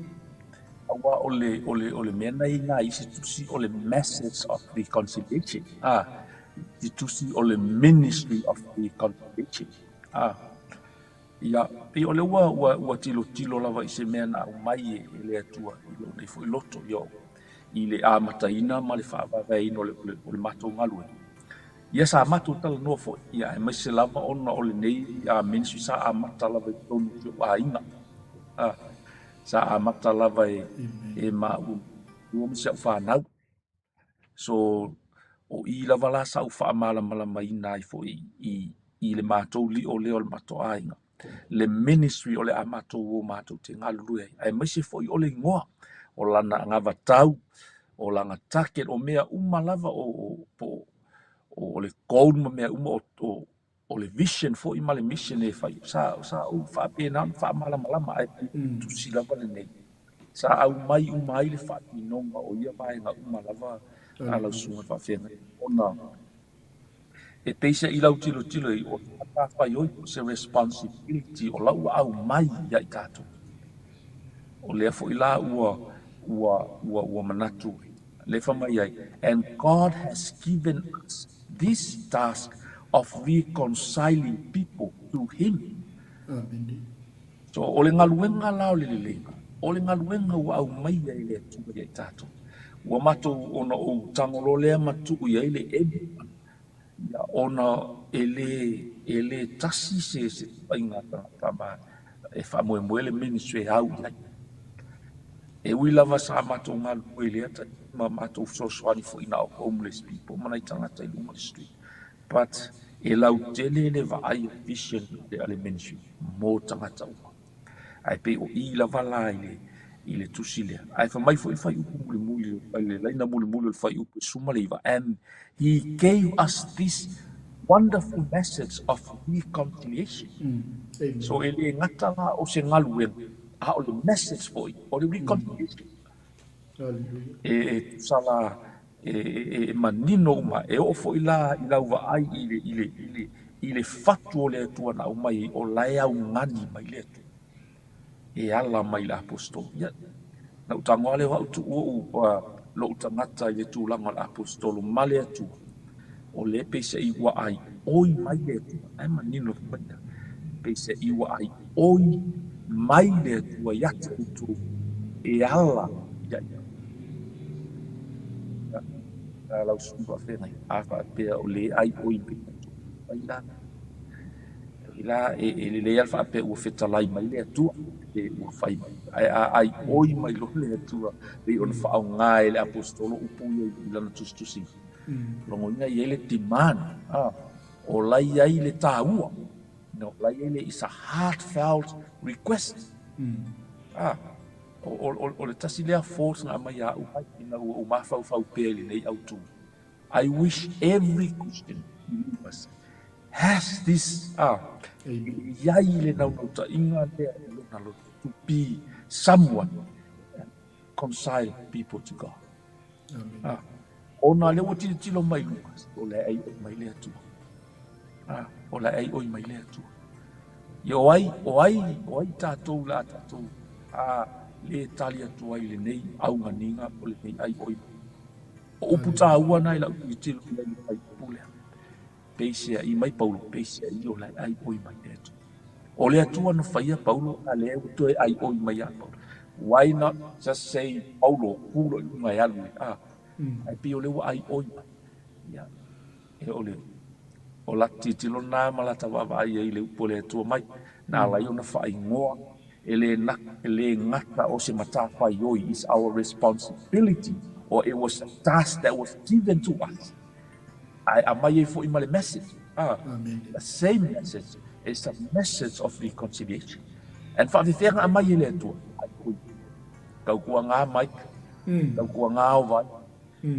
S2: aua o le, o le, o le mea na i nā isi tusi o le message of reconciliation, a, i tusi o le ministry of reconciliation, a. Ia, pei o lea ua, ua, ua tilotilo lava i se mea na aumai e, e le Atua i lou nei foi loto, ia, i le amataina ma le faavaevaeina o le, o le, o le matou galuega. Ia, sa matou talanoa foi, ia, aemaise lava ona o lenei a, ministry sa amata lava i totonu o si ou aiga. A, sa amata lava e, e maua ma si au fanau. So, o i lava la sa ou faamalamalamaina ai foi i, i le matou lio lea o le matou aiga, le ministry o le a matou o matou te galulue ai, aemaise foi o le igoa, o lana anavatau, o lana target, o mea uma lava o, o, po o, o le goal ma mea uma o, o, o le vision foi ma le mission e fai, sa, sa ou faapena ona faamalamalama, ae tusi lava lenei. Sa aumai uma ai le faatinoga o ia vaega uma lava a lau susuga faafeagai, ona e pei se i lau tilotilo i o se matafaioi po o se responsibility o la ua aumai ia i tatou. O lea foi la ua, ua, ua, ua manatu ai, lea fai mai ai, and God has given us this task of reconciling people to Him.
S1: Amene.
S2: So, o le galuega la o le leleiga, o le galuega ua aumaia e le Atua ia i tatou. Ua matou ona ou tago loa lea ma tuu i ai le emu, ia, ona e le, e le tasi se, se ituaiga tagata ma e faamoemoe le ministry e au i ai. E ui lava sa matou galulue i lea taimi ma matou fesoasoani foi na o homeless people ma nai tagata i luga o le street, but e lautele le vaai o le vision a le ministry mo tagata uma. Ae pei o i lava la i le, i le tusi lea. Ae fai mai foi le fuaiupu mulimuli, le laina mulimuli o le fuaiupu e 19, and he gave us this. wonderful message of reconciliation. So e le gata la o se galuega, a o le message foi o le reconciliation. E e tusa la e e e manino uma, e oo foi la i lau vaai i le i le i le i le fatu o le Atua na aumai ai, o la e augani mai le Atua e ala mai i le Aposetolo. Ia, na ou tago lava lea o au tuu ou lou tagata i le tulaga o le Aposetolo ma le Atua, o lea peiseai ua aioi mai le Atua, ae manino foi mai, peiseai ua aioi mai le Atua ia te outou e ala ia ia. Ia, lau susuga faafeagai, a faapea o le aioi mai le Atua, ai la, ai la e, e lelei lava le faapea ua fetalai mai le Atua, pe ua fai mai. Ae a aioi mai loa le Atua, pei ona faaaoga e le Aposetolo upu ia i lana tusitusiga. Logoina e i ai le demand, a, o la e i ai le taua, no, o la e i ai le, it's a heartfelt request. A, o, o, o, o le tasi lea force na aumai ia au mai, ina ua ou mafaufau pea i lenei autu. I wish every Christian believers has this, a, e i ai le naunautaiga lea i lona loto, to be someone that reconcile people to God. Ah, ona lea ua tilotilo mai luga, o le ai oi mai le Atua. Ah, o le ai oi mai le Atua. Ia o ai, o ai, o ai tātou la tātou a le tali atu ai lenei auganiga o lenei ai oi mai. O upu tāua na i lau tilotilo i ai le faaiupu lea. Peiseai mai Paulo, peiseai o le ai oi mai le Atua. O le Atua na faia Paulo, a lea ua toe ai oi mai ia Paulo. Why not just say Paulo, ku loa i luga e alu e, a. Ae pei o lea ua ai oi mai. Ia, e o le, o la tilotilo lena ma lata vaavaai ai i le upu a le Atua mai, na ala ai ona faaigoa e le, e le gata o se matafaioi, is our responsibility, or it was a task that was given to us. Ae aumai ai foi ma le message. Ah, the same message is a message of reconciliation. And faafefea aumai e le Atua? Ai oi. Tautuaga Mike, tautuaga Ovai,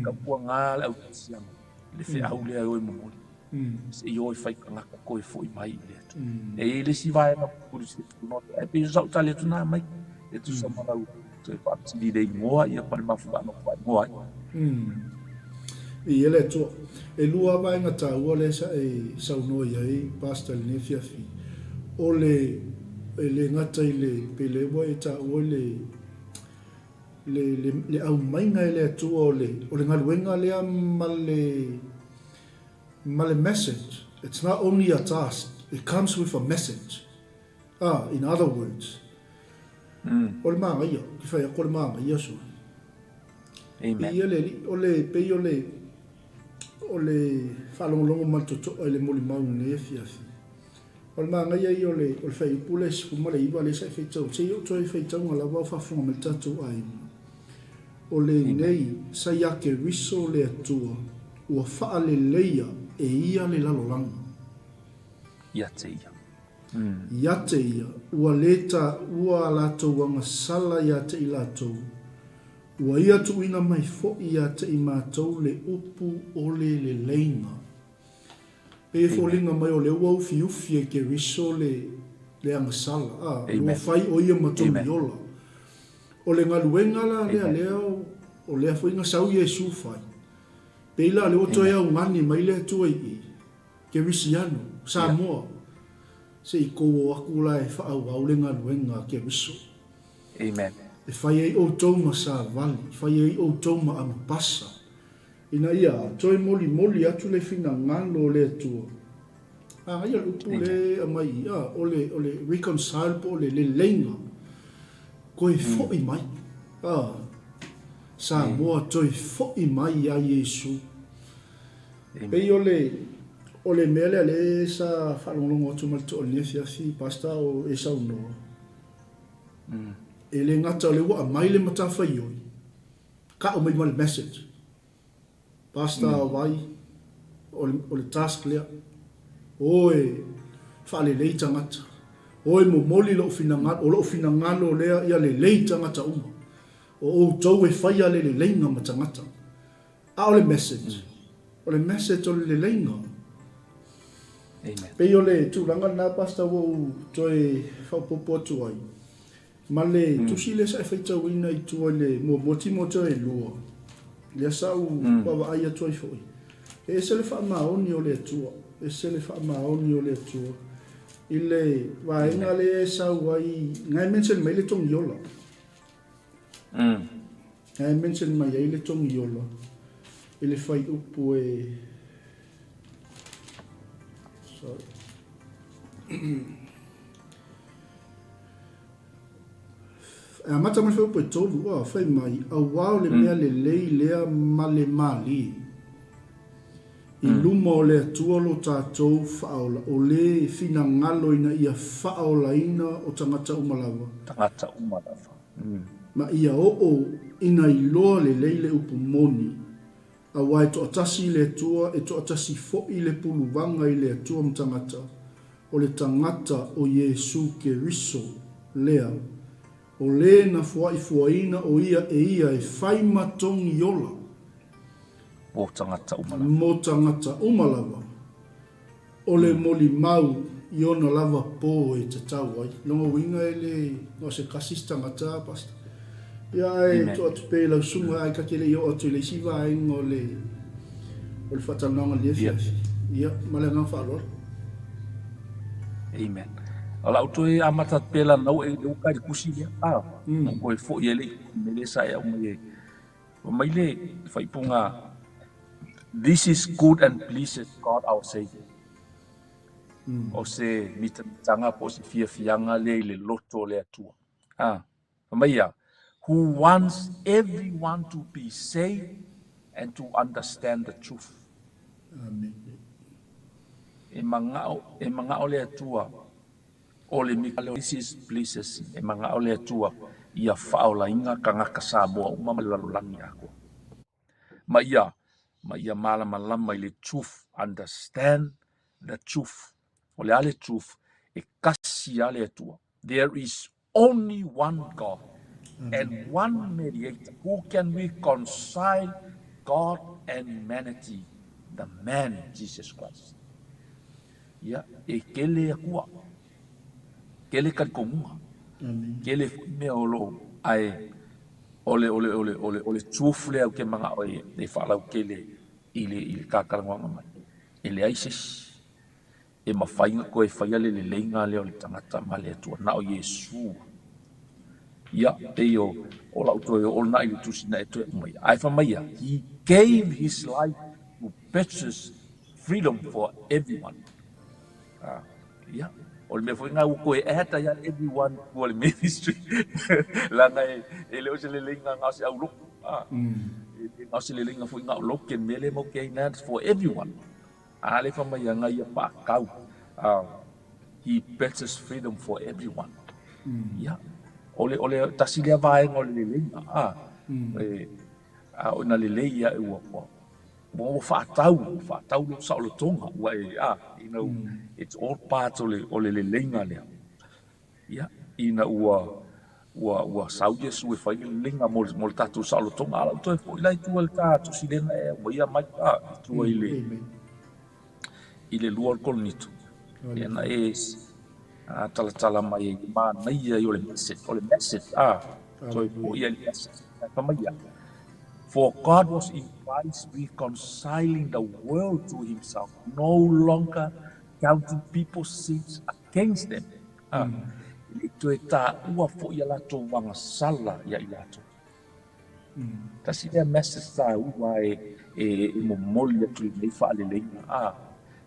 S2: tautuaga le aukerisiano, le feau lea e o e momoli. Se i o e fai tagata toe foi mai i le Atua. E i ai le isi vaega ae pei o sau tali atu na Mike, e tusa ma lau toe faafesili i le igoa ia ma le mafuaaga ua faaigoa ai.
S1: I e le Atua. E lua vaega taua lea sa e saunoa i ai Pastor i lenei afiafi. O le, e le gata i le, pei lea ua e taua i le, le, le, le aumaiga e le Atua o le, o le galuega lea ma le, ma le message. It's not only a task, it comes with a message. Ah, in other words, o le manaia, ou te whai atu o le manaia sui.
S2: Amen.
S1: Ia le alii, o le, pei o le, o le faalogologo ma le totoa i le molimau i lenei afiafi. O le manaia ia o le, o le fuaiupu lea 19 lea sa e faitau, se i ou toe faitauga lava o faafofoga mai le tatou aiga. O lenei, sa ia Keriso le Atua, ua faaleleia e ia le lalolagi.
S2: Ia te ia.
S1: Ia te ia, ua lē taua a latou agasala ia te i latou, ua ia tuuina mai foʻi ia te i matou le upu o le leleiga. Pei e foliga mai o lea ua ufiufi e Keriso le le agasala, a, o lea ua fai o ia ma togi ola. O le galuega la lea lea o lea foi na sau Iesu fai, pei la o lea ua toe augani mai le Atua i i, Kerisiano, Samoa, se i tou o atu la e faaauau le galuega a Keriso.
S2: Amen.
S1: E fai ai outou ma savali, e fai ai outou ma anupasa, ina ia toe molimoli atu le finagalo o le Atua. A ia le upu le aumai i, a, o le, o le reconcile po o le leleiga, toe foi mai. A, Samoa toe foi mai ia Iesu. Pei o le o le mea lea lea sa faalogologo atu ma le toa i lenei afiafi Pastor o e saunoa. E le gata o lea ua aumai le matafaioi, tau mai ma le message. Pastor Vai, o le, o le task lea. O e faalelei tagata. O e momoli lou finagalo, o lou finagalo lea ia lelei tagata uma. O outou e faia le leleiga ma tagata. A o le message, o le message o le leleiga.
S2: Amen.
S1: Pei o le tulaga lena Pastor ua ou toe faaopoopo atu ai, ma le tusi lea sa e faitauina i tua i le muamua Timoteo e lua, lea sa ou vaavaai atu ai foi, e ese le faamaoni o le Atua, ese le faamaoni o le Atua i le vaega lea e sau ai, na e mention mai le togiola. Na e mention mai ai le togiola i le fuaiupu e sorry. E amata mai fuaiupu e 3, ua fai mai, auā o le mea lelei lea ma le mālie i luma o le Atua lo tatou faaola, o le finagalo ina ia faaolaina o tagata uma lava.
S2: Tagata uma lava.
S1: Ma ia oo ina iloa lelei le upu moni, Aua e toatasi le Atua, e toatasi foi le puluvaga i le Atua ma tagata, o le tagata o Iesu Keriso lea, o le na foaifuaina o ia e ia e fai ma togi ola.
S2: Mo tagata uma lava.
S1: Mo tagata uma lava. O le molimau i ona lava pō e tatau ai. Lona uiga e le na o se kasi se tagata, Pastor. Ia ae tuu atu pea i lau susuga ae ta te le i oo atu i le isi vaega o le o le faatalanoaga i lenei afiafi. Ia, ma le agaga faaaloalo.
S2: Amen. O lau toe amata atu pea lana ua e uka i le tusi lea, a, na ou toe foi ai le mea lea sa e aumai ai. Fai mai le faaipuga, This is good and pleases God our Saviour. O se mitamitaga po o se fiafiaga lea i le loto o le Atua. A, fai mai ia, Who wants everyone to be saved and to understand the truth.
S1: Amen.
S2: E manao, e manao le Atua O le This is pleases e manao le Atua ia faaolaina tagata Samoa uma ma le lalolagi atoa. Ma ia, ma ia malamalama i le truth, understand the truth. O le a le truth? E kasi lava le Atua. There is only one God and one mediator who can reconcile God and humanity, the man Jesus Christ. Ia, e kele Atua, kele talitonuga, kele foi mea o lo o, ae o le, o le, o le, o le, o le truth lea ou te manao e, e faalautele i le, i le ta talanoaga mai. E leai se isi e mafai ona toe faia le leleiga lea o le tagata ma le Atua, na o Iesu. Ia, pei o, o lau toe oo lena i le tusi na e toe aumaia. Ae fai mai ia, He gave his life to purchase Freedom for everyone. Ah, ia. O le mea foi lena ua toe add ai lava everyone tua le ministry. Leaga e, e le o se leleiga na o se aulotu. Ah. E le na o se leleiga foi na o lotu ke mea lea matou te ai na for everyone. A lea fai mai ana ia faatau. Ah, he purchased freedom for everyone. Ia. O le, o le tasi lea vaega o le leleiga. Ah. E, a o ina lelei ia ua, ua, Ua faatau, ua faatau lou saolotoga, ua e, a, you know, it's all part o le, o le leleiga lea. Ia, ina ua, ua, ua sau Iesu e fai le leleiga mo le, mo le tatou saolotoga, a o lau toe foi la i tua i le ta tusi lea na e aumaia mai, a, i tua i le, i le lua o le Korinito. Ia na e a, talatala mai ai, manaia ia o le message, o le message, a, toe foi ai le message. Fai mai ia, For God was in Christ reconciling the world to himself, no longer counting people's sins against them. A, e le i toe taua foi a latou agasala ia i latou. Tasi lea message taua e, e, e momoli atu i lenei faaleleiga. A,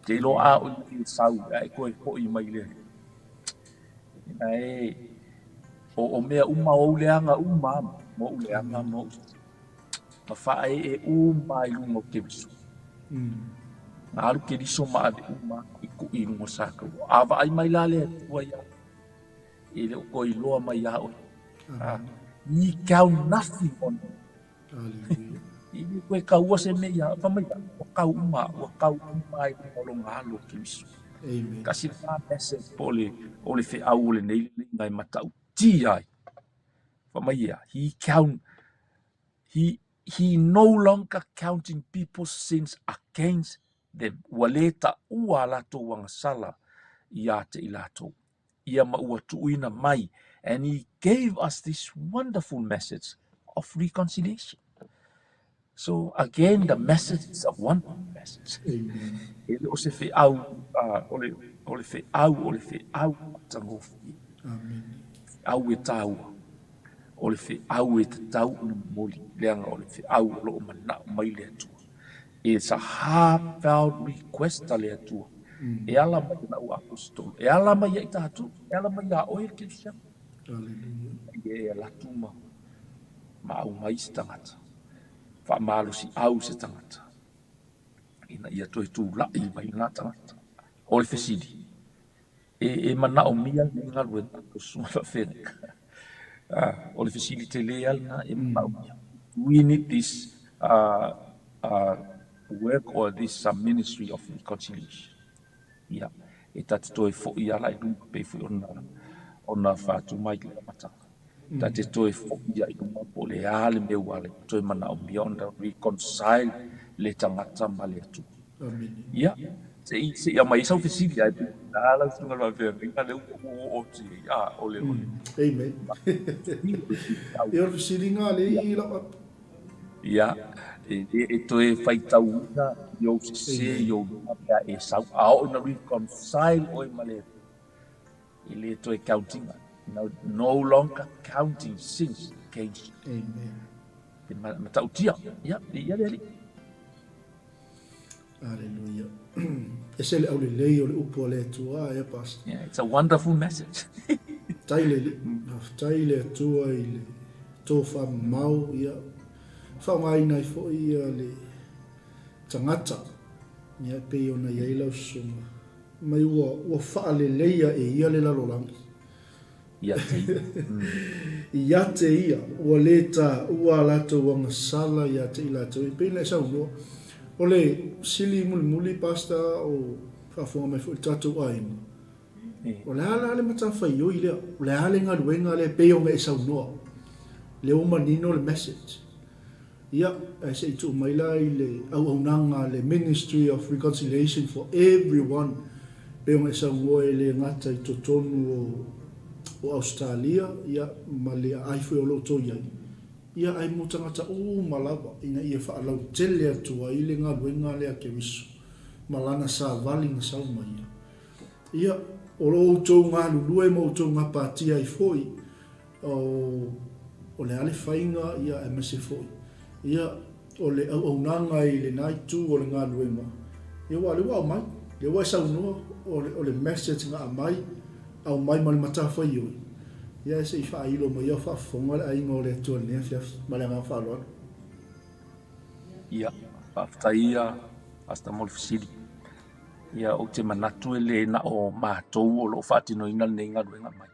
S2: te iloa a o i sau, a e toe foi mai le, ina e, o, o mea uma, o ou leaga uma, ma ou leaga, ma ou, ma faaee uma i luga o Keriso. Na alu Keriso ma ave uma i kuʻi i luga o Sakaua. A vaai mai la le Atua iā oe, e le o toe iloa mai iā oe. A, he count nothing on you.
S1: Hallelujah.
S2: E le toe kaua se mea iā oe. Fai mai la, ua kau uma, ua kau uma i luga o lona alo o Keriso.
S1: Amen.
S2: Tasi lena message po o le, o le feau o lenei leleiga e matautia ai. Fai mai ia, he count, he, he no longer counting people's sins against them. Ua lē taua a latou agasala iā te i latou. Ia ma ua tuuina mai and he gave us this wonderful message of reconciliation. So again the message is a wonderful message.
S1: Amen.
S2: E le o se feau, o le, o le feau, o le feau matagofie.
S1: Amen.
S2: Feau e tāua. O le feau e tatau ona momoli, leaga o le feau o lo o manao mai le Atua. It's a heartfelt request a le Atua. E ala mai i la'u Aposetolo, e ala mai ia i tatou, e ala mai iā oe le Kerisiano.
S1: Hallelujah.
S2: Ina ia e alu atu ma, ma aumai se tagata, faamalosiau se tagata, ina ia toe tula'i mai lena tagata. O le fesili, E, e manaomia lenei galuega o susuga faafeagaiga. Ah, o le fesili tele lava lena e manaomia. We need this uh, uh, work or this uh, ministry of reconciliation. Ia, e ta te toe fo'i ala i luma pei foi ona, ona whātu mai i le amataga. Ta te toe fo'i ia i luma po o le a le mea ua ala ai toe manaomia ona reconcile le tagata ma le Atua.
S1: Amene.
S2: Ia, se i, se i aumai ai sau fesili, ae pei o lau susuga i le faafeagaiga lea ua ou oo atu i ai, a, o le, o le,
S1: Amen. Ia, o le fesiliga a lea i lau apu.
S2: Ia, e le e toe faitauina i ou sese i ou luma pe a e sau, a oo ina reconcile oe ma le Atua, e le toe count ina, no, no longer counting sins against you.
S1: Amen.
S2: Te matautia, ia, ia le Alii.
S1: Aleluia. Ese le aulelei o le upu a le Atua, e Pastor.
S2: Yeah, it's a wonderful message.
S1: Faafetai le Alii, faafetai le Atua i le tofamamao, ia, faaaogaina ai foi ia le tagata, ia, e pei ona i ai lau susuga. Mai ua, ua faaleleia e ia le lalolagi.
S2: Ia te ia.
S1: Ia te ia, ua lē taua a latou agasala ia te i latou, e pei ona e saunoa. O le sili mulimuli, Pastor, o faafofoga mai foi le tatou aiga, o le a la le matafaioi lea? O le a le galuega lea e pei ona e saunoa? Lea ua manino le message. Ia, ae se i tuu mai la i le auaunaga a le Ministry of Reconciliation for Everyone, pei ona e saunoa e le gata i totonu o o Ausetalia, ia, ma le aai foi o lo o tou i ai, ia, ae mo tagata uma lava, ina ia faalautele atu ai le galuega lea a Keriso ma lana savali na sau mai ai. Ia, o lo outou galulue ma outou gapatia ai foi, O le a le faiga, ia, aemaise foi, ia, o le auaunaga i lena itu o le galuega, ia, aua o lea ua aumai, lea ua e saunoa, o le, o le message na aumai, aumai ma le matafaioi, ia, ae se i faailo mai a o faafofoga le aiga o le Atua i lenei afiafi. Ma le agaga faaaloalo.
S2: Ia, faafetai ia Pastor mo le fesili. Ia, ou te manatu e le na o matou o lo o faatinoina lenei galuega mai.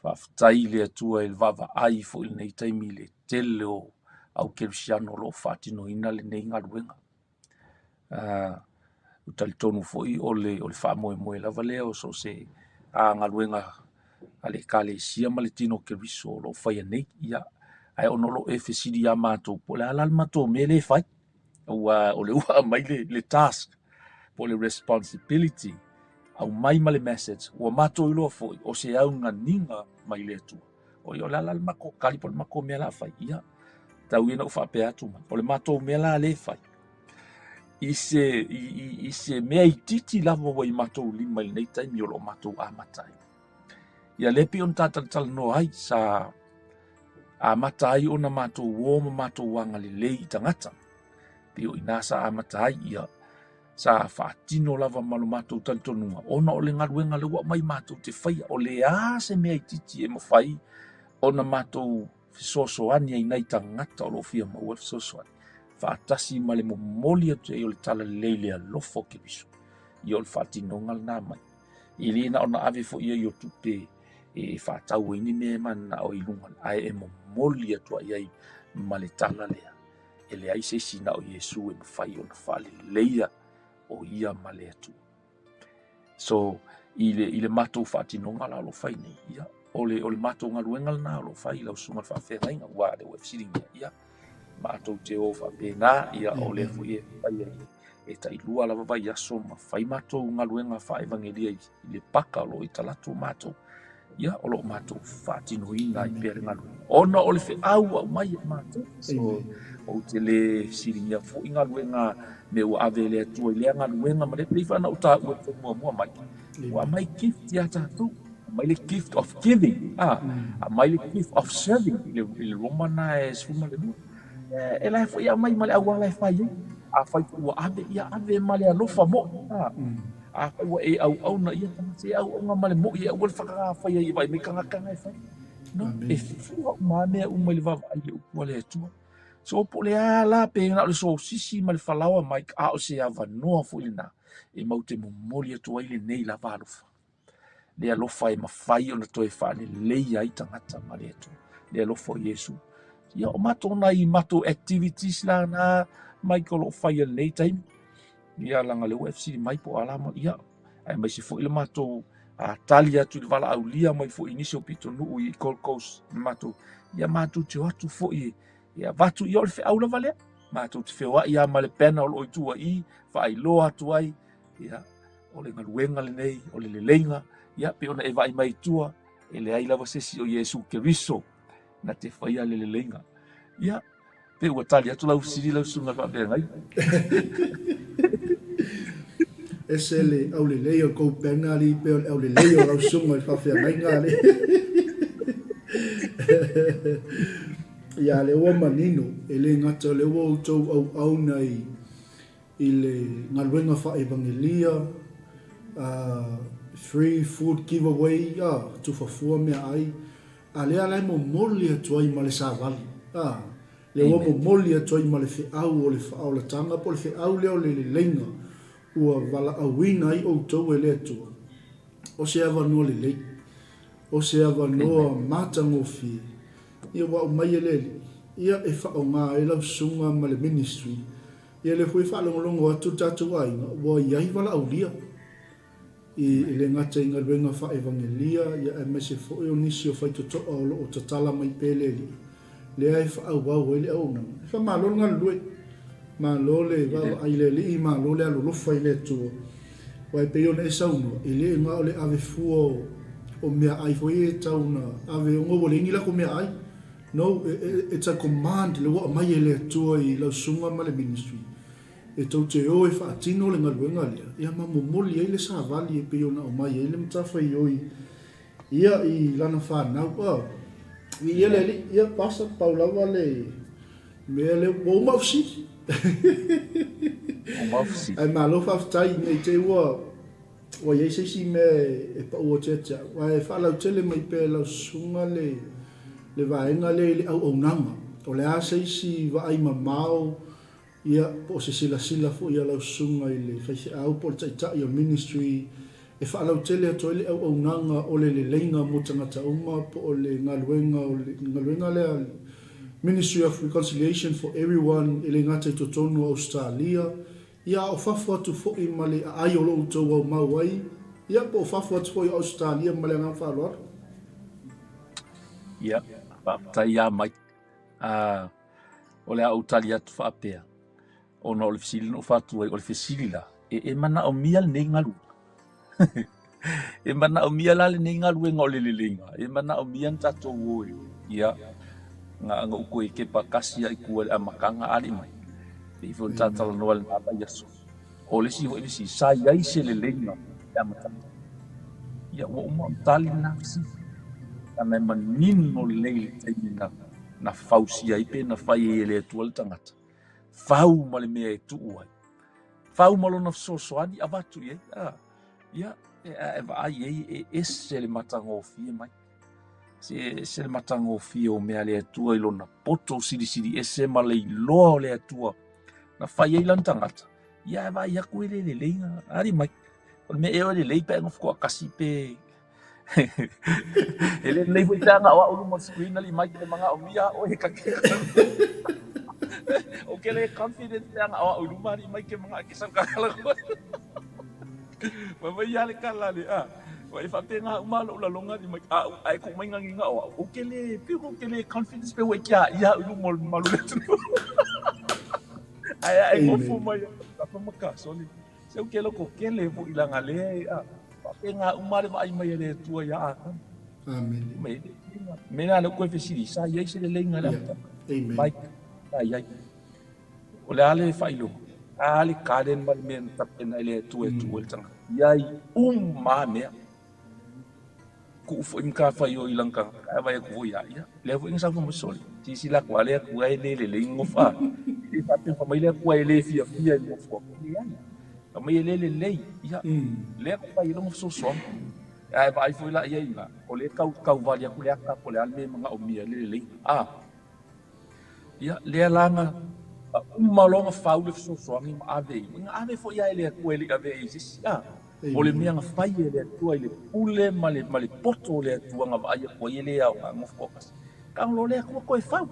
S2: Faafetai i le Atua i le vaavaai foi i lenei taimi i le tele o au kerisiano o lo o faatinoina lenei galuega. Ou te talitonu foi o le o le faamoemoe lava lea o so o se galuega a le Ekalesia ma le tino o Keriso o lo o faia nei. Ia, ae ona o lo o e fesili ia matou po o le a la le matou mea lea e fai, aua o lea ua aumai le task po o le responsibility aumai ma le message, ua matou iloa foi o se auganiga mai le Atua. O ia, o le a la le matou kali po o le matou mea la fai? Ia, tau ia ina ou faapea atu mai, o le matou mea la lea e fai, i se, i, i, i se mea itiiti lava ua i matou lima i lenei taimi o lo o matou amata ai. Ia lea pei ona ta talatalanoa ai, sa amata ai ona matou o ma matou agalelei i tagata. Pei o i ina sa amata ai, ia, sa faatino lava ma lo matou talitonuga, ona o le galuega lea ua aumai matou te faia, o le a se mea itiiti e mafai ona matou fesoasoani ai nai tagata o lo o fia maua le fesoasoani, faatasi ma le momoli atu ai o le talalelei i le alofa o Keriso. Ia o le faatinoga lena mai. E le na ona ave foi ai o tupe e faatau ai ni mea e mananao i luga, ae e momoli atu ai ma le tala lea. E leai se isi na o Iesu e mafai ona faaleleia o ia ma le Atua. So, i le, i le matou faatinoga la o lo o fai nei, ia, o le, o le matou galuega lena o lo o fai i lau susuga i le faafeagaiga, aua o lea ua e fesiligia, ia, matou te o faapena, ia, o lea foi e fai ai E tailua lava vaiaso ma fai matou galuega faaevagelia i le paka o lo o i talaatu o matou. Ia, o lo o matou faatinoina ai pea le galuega ona o le feau ua aumai e matou. So, ou te le fesiligia foi galuega mea ua ave e le Atua i lea galuega ma le pei foi ona ou taua i le taimi muamua mai. Ua aumai gift ia tatou. Aumai le gift of giving, a, aumai le gift of serving i le Roma na e 12. E la e foi e aumai ma le auala e fai ai. Afai foi ua ave, ia ave ma le alofa mo'i. A, afai ua e auauna, ia tagata e auauna ma le mo'i, e aua le whakawhai ai e vaai mai tagata na e fai. No, e fua uma lava mea uma i le vaavaai i le upu a le Atua. So, po o le a la, pe na o le sosisi ma le falaoa mai, a o se avanoa foi lena e mau te momoli atu ai lenei lava alofa. Le alofa e mafai ona toe faaleleia ai tagata ma le Atua. Le alofa o Iesu. Ia, o matou nai matou activities la na mai o lo o faia i lenei taimi. Ia, leaga lea ua e fesili mai po o a la, ia, aemaise foi le matou tali atu i le valaaulia mai foi i nisi o pitonuu i Gold Coast, le matou, ia matou te o atu foi e avatu, ia o le feau lava lea. Matou te feoai lava ma le banner o lo o i tua i i, faailoa atu ai, ia, o le galuega lenei, o le leleiga, ia, pei ona e vaai mai i tua, e leai lava se isi o Iesu Keriso na te faia le leleiga. Ia, pe ua tali atu lau fesili lau susuga faafeagai.
S1: Ese le aulelei o kou pena alii pe o le aulelei o lau susuga i le faafeagaiga alii. Ia lea ua manino, e le gata o lea ua outou auauna i i le galuega faaevagelia, free food giveaway, tufa fua meaai, a lea la e momoli atu ai ma le savali, a, lea ua momoli atu ai ma le feau o le faaolataga po o le feau lea o le leleiga ua valaauina ai outou e le Atua, o se avanoa lelei, o se avanoa matagofie, ia ua aumai e le Alii, ia e faaaoga ai lau susuga ma le ministry. Ia lea foi e faalogologo atu le tatou aiga ua i ai valaaulia i le gata i galuega faaevagelia ia aemaise foi o nisi o faitotoa o lo o tatala mai pea le Alii lea e faaauau ai le auaunaga. E faamalo le galulue, malo le vaavaai i le Alii, malo le alolofa i le Atua. Aua e pei ona e saunoa, e le na o le ave fua o meaai foi e tau na ave ona ua leai ni lako meaai. No, it's a command lea ua aumai e le Atua i lau susuga ma le ministry e tou te o e faatino le galuega lea, ia ma momoli ai le savali e pei ona aumai ai le matafaioi ia i lana fanau. Oh, viia le Alii, ia Pastor, pau lava le mea lea, ua uma au fesili.
S2: Uma au fesili.
S1: Ae malo faafetai, ne i te i ua Ua i ai se isi mea e pau atu ia te au, ae faalautele mai pea e lau susuga le, le vaega lea i le auaunaga. O le a se isi vaai mamao, ia, po o se silasila foi a lau susuga i le faifeau po o le taitai o le ministry e faalautele atu ai le auaunaga o le leleiga mo tagata uma po o le galuega o le galuega lea a le Ministry of Reconciliation for Everyone e le gata i totonu o Ausetalia, Ia, a o fafo atu foi ma le aai o lo outou aumau ai, ia, po o fafo atu foi o Ausetalia ma le agaga faaaloalo.
S2: Ia, faafetai ia Mike. Uh, o le a ou tali atu faapea, ona o le fesili na ou faatu ai, o le fesili la, e, e manaomia lenei galuega. E manaomia la lenei galuega o le leleiga, e manaomia na tatou o e, ia, na, na ou toe kepa kasi lava i tua i le amataga alii mai, pei foi ona ta talanoa i lena vaiaso. O le isi foi fesili, sa i ai se leleiga i le amataga? Ia, ua uma ona tali lena fesili. Leaga e manino lelei le taimi na, na fausia ai pe na fai ai e le Atua le tagata. Fau ma le mea e tuu ai. Fau ma lona fesoasoani avatu i ai. A, ia, e, e vaai i ai e ese le matagofie mai. Se ese le matagofie o mea a le Atua i lona poto silisili ese ma le iloa o le Atua na fai ai lana tagata. Ia e vaai atu e le lelei na ali mai. O le mea ea o le lelei pe a nofo toatasi pe E le lelei foi pe ana o au luma o le screen alii mai e manaomia oe e kake. Ou te le confident pe ana o au i luma alii mai ke manao ke sau kakala koe. Fai mai ia le kala le a. Ua e faapena uma lou laloga alii mai a ae tuu mai ganiga o au. Ou te le pei ou te le confident pe ua e kia ia au i luma o le mamalu o le atunuu. Ae ae nofo mai. Papa ma ka sole. Se ou ke loko kele foʻi laga lea e a faapena uma le vaai mai a le Atua iā Akama.
S1: Amene.
S2: Me me la le koe fesili sa iai se leleiga le amataga.
S1: Amen.
S2: Mike sa iai. O le a le faailoga? A le garden ma le mea na tapena e le Atua e tuu ai le tagata. Iai uma mea. Kuu foi matafaioi i lana tagata ae vaai atu foi ia ia. Lea foi na saunoa mai sole. Silasila atu lava le Atua e le lelei nofo a. E le faapea fai mai le Atua e le fiafia i le nofo atu. Leai. Fai mai e le lelei. Ia, lea na fai ai lona fesoasoani. Ae vaai foi la i ai i ina, o lea e tau tauvali atu le ata po o le a le mea e manaomia i le leleiga. A. Ia, lea la na uma loa ona fau le fesoasoani ma ave i, na ave foi lava e le Atua e le i avea i se isi. A, o le mea na fai e le Atua i le pule ma le, ma le poto o le Atua na vaai atu ai e le aoga nofo toatasi. Tago loa le Atua toe fau.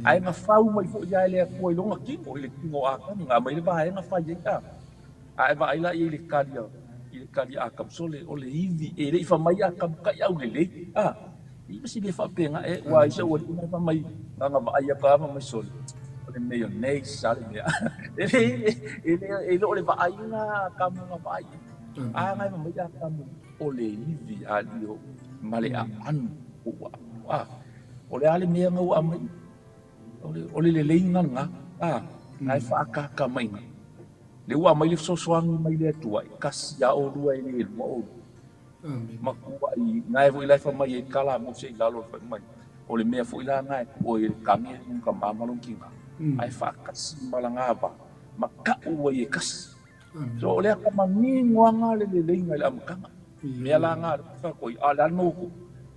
S2: Ae na fau mai foi lava e le Atua i lona tino, i le tino o Atamu, na aumai le vaega fai ai. A, a e vaai la i ai i le kali a, i le kali a Atamu, sole, o le ivi, e le i fai mai Atamu taiaulelei. A. I ma se mea faapena e, ua ai si ou alii mai fai mai, na ona vaai atu lava mai sole, o le mayonnaise a le mea. E le, e le, e le o le vaaiga a Atamu na vaai ai. A na e fai mai Atamu, o le ivi alii o ma le aano o ua a. O le a le mea na ua aumai? O le, o le leleiga lena, a, na e faakaka mai na. Le ua aumai le fesoasoani mai le Atua, e kasi a olua e le lua olua. Matua i nae foi la e fai mai ai kala Mose i lalo fai mai o le mea foi la na e tuu ai e le kane lona tama ma lona tina ae faatasi ma lana va ma ka'u ai e kasi. So o le ata manino lava le leleiga i le amataga. Mea la na lea ou te fai atu ai a o le a le mea ua tupu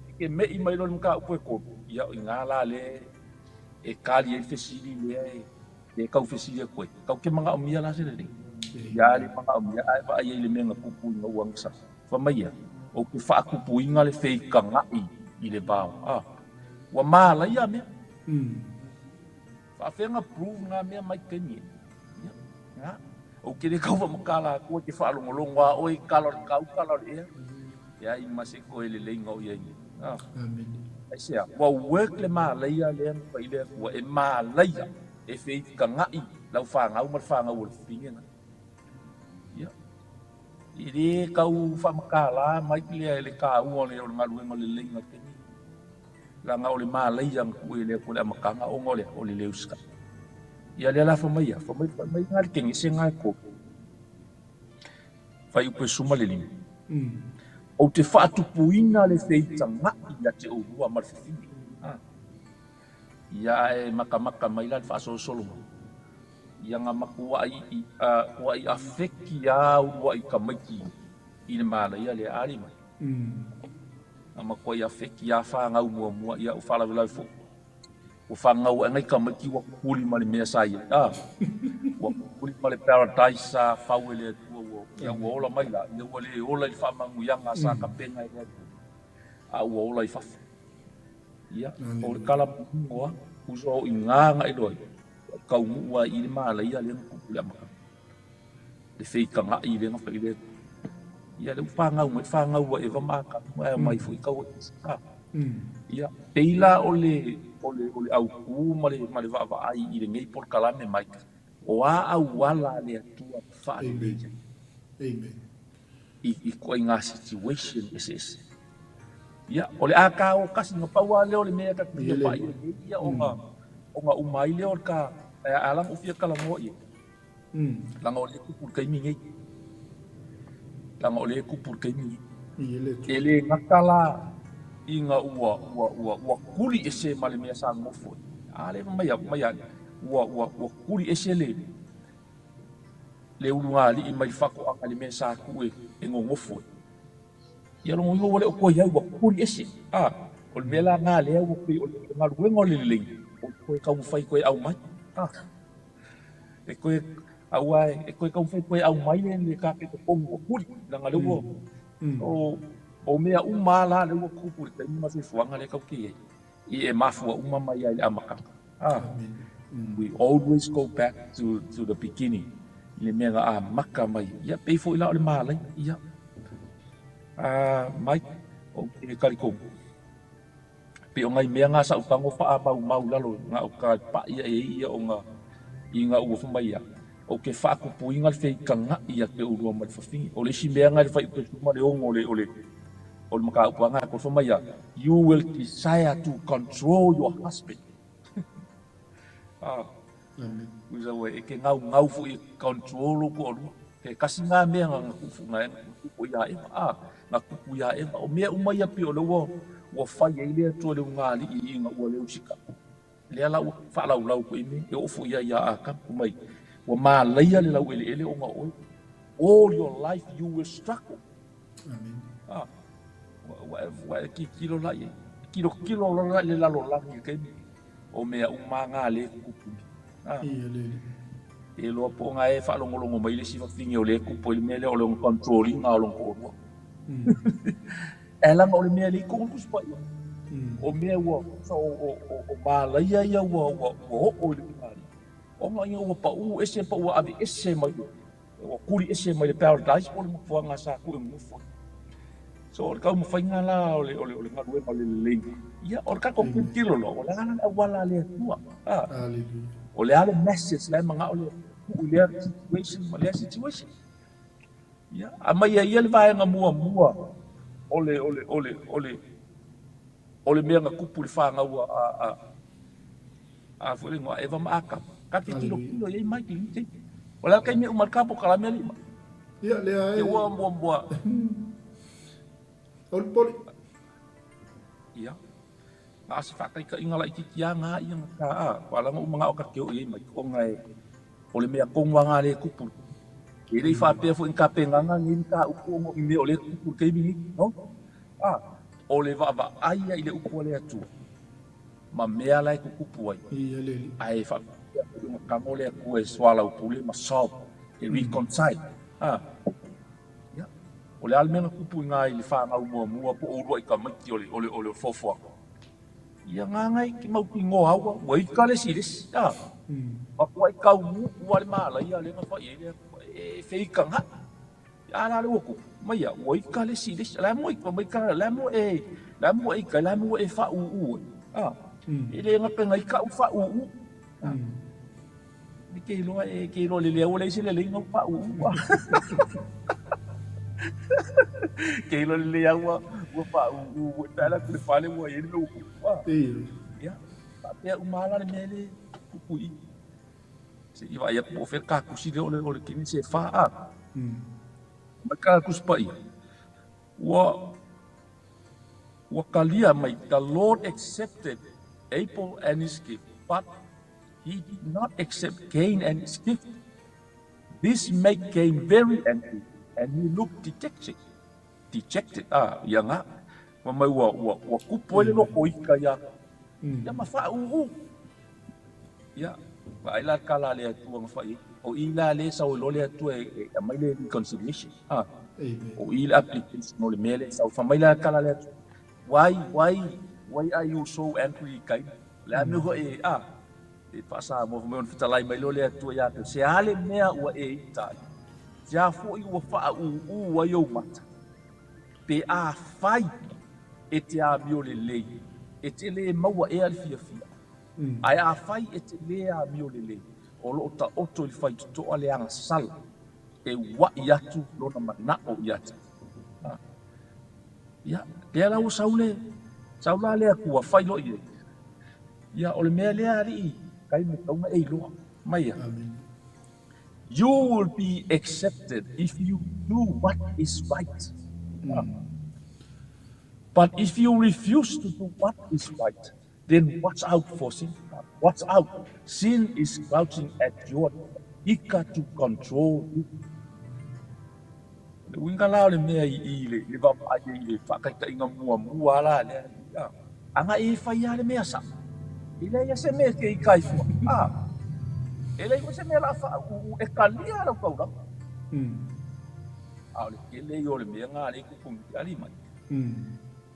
S2: e te me'i mai loa i le mataupu e tolu ia o i ina la lea e kali ai le fesili lea e e tau fesili atu ai, tatou te manaomia la se lelei? Ia le manaomia, ae vaai ai i le mea na tupu ina ua gasa. Fai mai ia, ou te faatupuina le feitagaʻi i le vao. A, ua malaia mea. Faafefea na prove na mea mai taimi e? Ia, na. Ou te le tau faamatala atua, e te faalogologo lava oe i tala o le tau, tala o le ea. Leai ma se toe leleiga o i ai nei. A. Aisea? Ua work le malaia lea na fai le Atua e malaia e feitagaʻi lau fanau ma le fanau o le fafine na. Ia. E le tau faamatala mai lea e le taua o le galuega o le leleiga i le taimi. Leaga o le malaia na tuu e le Atua i le amataga ona o le o le le usitai. Ia lea la fai mai ia, fai mai fai mai na le kenese na e kolu. Fuaiupu e 15. Ou te faatupuina le feitagaʻi ia te oulua ma le fafine. Ia ae matamata mai la le faasolosolo mai. Ia na matuai tuai afeki a uluai tamaiti i le malaia lea a alii mai. Na matuai afeki a fanau muamua ia ua faalavelave foi. Ua fanau ae nai tamaiti ua kuli ma le mea sa i ai. A, ua kuli ma le paradise sa fau e le Atua ua, ia ua ola mai la, ia ua le ola i le faamanuiaga sa tapena e le Atua, a ua ola i fafo. Ia, o le tala manino lava, uso o i ina na iloa ai, ua taunuu lava i i le malaia lea na tupu i le amataga. Le feitagaʻi lea na fai le Atua. Ia lea ua fanau mai, fanau ua Eva ma Atamu ae omai foi tau a. Ia, pei la o le o le o le autu ma le ma le vaavaai i lenei polokalame Mike, o a auala a le Atua na faalelei ai.
S1: Amen.
S2: I ituaiga situation eseese. Ia, o le a ta o kasi, na pau lava lea o le mea ta te fia pai ai nei, ia ona ona uma ai lea o le ta, ae a la ona ou fia talanoa i ai. Leaga o lea e tupu i le taimi nei. Leaga o lea e tupu i le taimi nei. E le gata la ina ua, ua, ua, ua tuli ese ma le mea sa nonofo ai. A lea mai a, mai a, ua, ua, ua tuli ese le, le ulugalii mai le faatoaga i le mea sa tuu e, e nonofo ai. Ia lona uiga ua le o toe i ai, ua tuli ese. A, o le mea la lena lea ua pei o le galuega o le lelei, o le toe taumafai toe aumai. A. E toe, aua e toe taumafai toe aumai le le kapeta tonu ua tuli, leaga lea ua, o, o mea uma lava la lea ua tupu i le taimi ma soifuaga lea tatou te i ai, i e mafua uma mai lava i le amataga. Ah, we always go back to, to the beginning, i le mea na amata mai. Ia, pei foi la o le malaia, ia. Ah, Mike, ou te talitonu. Pei o nai mea na sa ou tago faamaumau i lalo na o ka paʻi aʻe ai ia ona ina ua fai mai ia. Ou te faakupuina le feitagaʻi ia te oulua ma le fafine. O le isi mea na i le fuaiupu e 16 o le o le o le mataupu lava na fai mai a, You will desire to control your husband. Ah.
S1: Amen.
S2: Uisa ua e ke gaugau foi e control lou toalua. Ke kasi na mea na na tufu na e na tupu ia Eva. Ah, na tupu ia Eva. O mea uma ia pei o le ua ua fai ai le Atua i le ugali'i ina ua le usitaʻa. Lea la ua faalaulau foi mea e oo foi ia ia Akama fai mai, ua malaia le laueleele ona o oe. All your life you will struggle.
S1: Amen.
S2: Ah, ua, ua e tilotilo la i ai. Tilotilo loa la i le lalolagi i le taimi o mea uma na lea e tutupu nei. Ah.
S1: Ia le Alii.
S2: E iloa po o na e faalogologo mai le isi fafine o lea e tupu ai le mea lea o le ona control ina o lona toalua. Ae leaga o le mea e le i tonu le Tusi Paia. O mea ua o malaia ia ua oo i le ugali'i. Ona ina ua pau ese pa ua ave ese mai le, ua tuli ese mai le paradise po o le nofoaga sa tuu e nonofo ai. So o le taumafaiga la o le o le o le galuega o le leleiga, ia o le tatou tilotilo loa, o le a la le auala a le Atua? O le a le message la e manao le Atua e tuu i lea situation ma lea situation? Ia, aumai ai ia le vaega muamua o le, o le, o le, o le, o le mea na tupu i le fanau a, a, a, a foi le igoa, a Eva ma Atama. Ta te tilotilo i ai Mike i lenei taimi. O le a le taimi e uma ai le ta polokalame alii mai?
S1: Ia, lea
S2: e. Ua muamua.
S1: Polipoli.
S2: Ia. Na o se faataitaiga laitiiti lava na ia na ta a, ua ala ona ou manao ta te oo i ai Mike, ona e, O le mea tonu lava lena lea e tupu. E le i faapea foi ni tapenaga nei mataupu ona o ni mea o lea e tupu i le taimi nei. No. A, o le vaavaai ia i le upu a le Atua ma mea la e tutupu ai. Ae faapea foi ona tago le Atua e soalaupule ma solve, e reconcile. A, ia, o le a le mea na tupu i ina i le fanau muamua po o uluai tamaiti o le, o le, o le foafoaga? Ia gagae i te mautinoa ua ua ika le isi i le isi, a. Matuai taunuu lava le malaia lea na fai ai le Atua e feikagaʻi. A la lea ua tupu, mai a, ua ika le isi i le isi. O le a mo mai ka, o le a mo e, le a mo e ika ai, le a mo e faaūū ai. A, e le gata ina ika au faaūū. A, e ke iloa, e ke iloa lelei au ua leai se lelei na ou faaūū. Ke iloa lelei au ua ua faaūū foi pe a alu atu i le fale ua i ai le mea ua tupu. A, ia, faapea uma lava la le mea lea e tupu i i. Se i vaai atu po o fea le katusi lea o le o le Kenese e fa a. Mai ka Tusi Paia, ua ua talia mai, The Lord accepted Abel and his gift, but he did not accept Cain and his gift. This made Cain very angry and he looked dejected. Dejected, ah, ia nga. Fai mai ua, ua, ua kupu ai le loko ika ia, ia ma faaūū. Ia, vaai la le tala a le Atua na fai ai. O i la lea e sau ai loa le Atua e, e aumai le reconciliation. Ah, o i le application o le mea lea e sau. Fai mai la le tala a le Atua, Why, why, why are you so angry, Cain? O le a mea ua e, ah, E faa-Samoa fai mai ona fetalai mai loa le Atua ia te Se a le mea ua e ita ai? Se a foi ua faaūū ai ou mata? Pe afai e te amio lelei, e te lē maua ea le fiafia. Ae afai e te lē amio lelei, o lo o taoto i le faitotoa le agasala e uaʻi atu lona manaʻo ia te oe. Ia, lea la ua sau le, sau la le Atua fai loa i ai. Ia, o le mea lea alii, taimi e tatau ona e iloa mai ai. You will be accepted if you do what is right. But if you refuse to do what is right, then watch out for sin. Watch out. Sin is crouching at your door, eager to control you. O le uiga la o le mea i i le le vaavaai ai i le faataitaiga muamua la lea a ana e fai lava le mea sao, e leai lava se mea e te ita ai fua, a e leai foi se mea o le a faauu e talia lau taulaga. A o le tele ia o le mea lena lea e tupu nei, alii mai.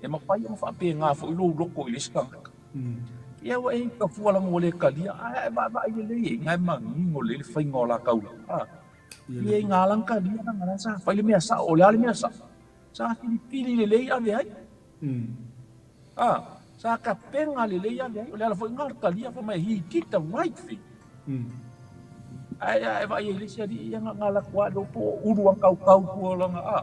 S2: E mafai ona faapena foi lou loto i le isi tagata. Ia ua e ita fua leaga ua le talia, ae a e vaavaai lelei i ai, na e manino lelei le faiga o la taulaga, a. Ia i ngā langa lia na ngā sa whai le mea sao, o le a le mea sao. Sa filifili lelei ave ai. A, sa kapenga lelei ave ai, o le ala foi ngā talia wha mai, he did the right thing. Ae a e vaai ai i le isi alii ia nga nga lako a le po o ulu a kaukau tua o lana a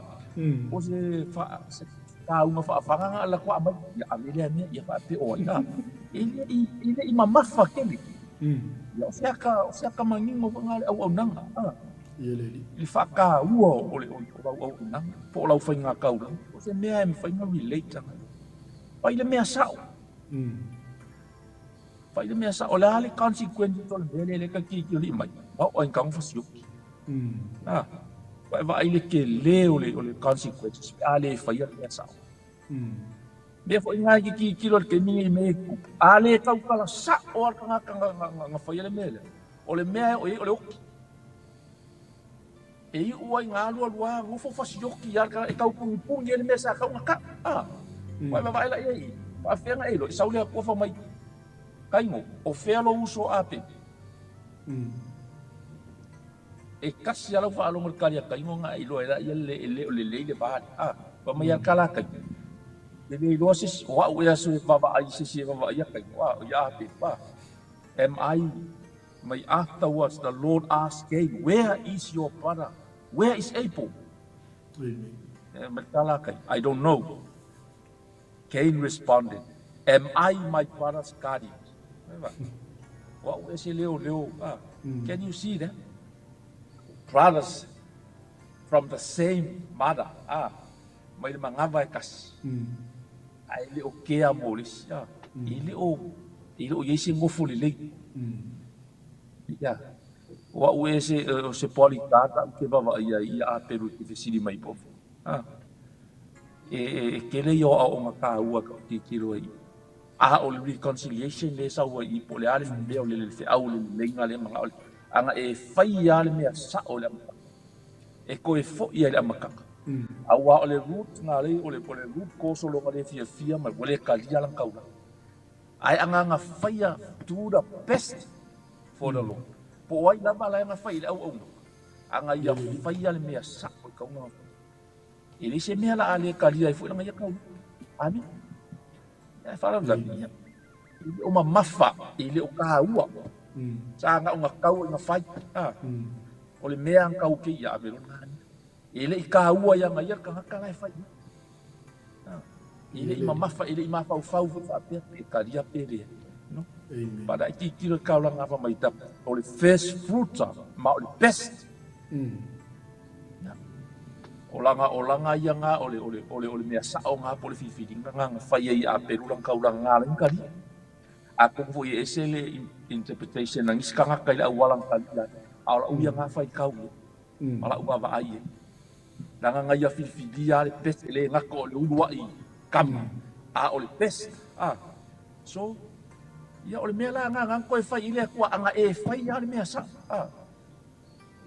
S2: po o se fa se kauga faafaga nga lako a mai ia ave lea mea ia faapea o ai a e le i e le i mamafa tele. Ia o se aka o se aka manino foi nga le auaunaga a
S1: Ia le alii.
S2: I le faataua o le o lau auaunaga po o lau faiga taulaga o se mea e mafai ona relate agai. Fai le mea sao. Fai le mea sao, o le a le consequences o le mea lea lea ka kikilii mai, ma o ai kanga fasioki. Ah, wa e vaai le tele o le o le consequences pe a le faia le mea sao. Mea foi nga ki kikilo le taimi nei me ku. A le tautala sao a le tagata na faia le mea lea. O le mea e oo i ai o le oki. E iu ai nga alualu a nofo fasioki ia le e tau punipuni ai le mea sa tau na kau. A, ua e vavae la i ai i, faafefea na e iloa, e sau le Atua fai mai, Kaino, o fea lou uso o Apele? E kasi a lau faalogo i le kali a Kaino na e iloa ai la ia le e le o lelei le va lea. A, fai mai a le kala a Kaino, E le iloa se isi, o au ea se vavaai i se isi e vavaai ia Kaino, a, ia Apele, a, am I May afterwards the Lord ask Cain, Where is your brother? Where is Abel?
S1: Amen.
S2: Eh, I don't know. Cain responded, Am I my brother's guardian? Wa ese leo leo. Ah, Can you see that? Brothers from the same mother. Ah, mai le magava e kasi. Ae le o kea mo le isi. Ah, e le o e le o i ai se gofo lelei. Ia. O au ea se o se bodyguard au ke vaavaai ai ia Apelu e te fesili mai po o fea. Ah. E e e tele ia o aoaoga taua ka tilotilo ai. A o le reconciliation lea e sau ai i i po o le a le mea o le le feau o le leleiga lea manao le ana e fai lava le mea sao i le amataga. E toe foi ai i le amataga. Aua o le root na lei o le o le root cause o lona le fiafia mai ua le talia lana taulaga. Ae agaga faia do the best for the Lord. Po o ai lava la e na fai i le auauna, aga ia faia le mea sao i tauna na faia. E leai se mea la a le talia ai foi lana ia taulaga. Amen. Ae faalavelave, ia, e le o mamafa, e le o taua. Sa na o na tau i na fai. Ah. O le mea na tau ke ia ave lona ani. E le i taua ia na ia le tagata la e fai. Ah. E le i mamafa, e le i mafaufau foi faapea pe talia pe leai. No?
S1: Amen.
S2: But ai tilotilo i le taulaga fa mai ta o le first fruit ma o le best. O lana, o lana ia nga o le, o le, o le, o le mea sao nga po o le filifiliga nga na fai ai a Apelu lana taulaga nga ala i talia. Atonu foi e ese le interpretation a nisi tagata i le auala na talia ai, a o lau ia nga faitau ia, ma lau vaavaai i ai. Leaga na ia filifilia le best, e le gata o le uluai kama, a o le best. A, so, ia o le mea la nga na toe fai i le Atua, ana e fai lava le mea sao. A.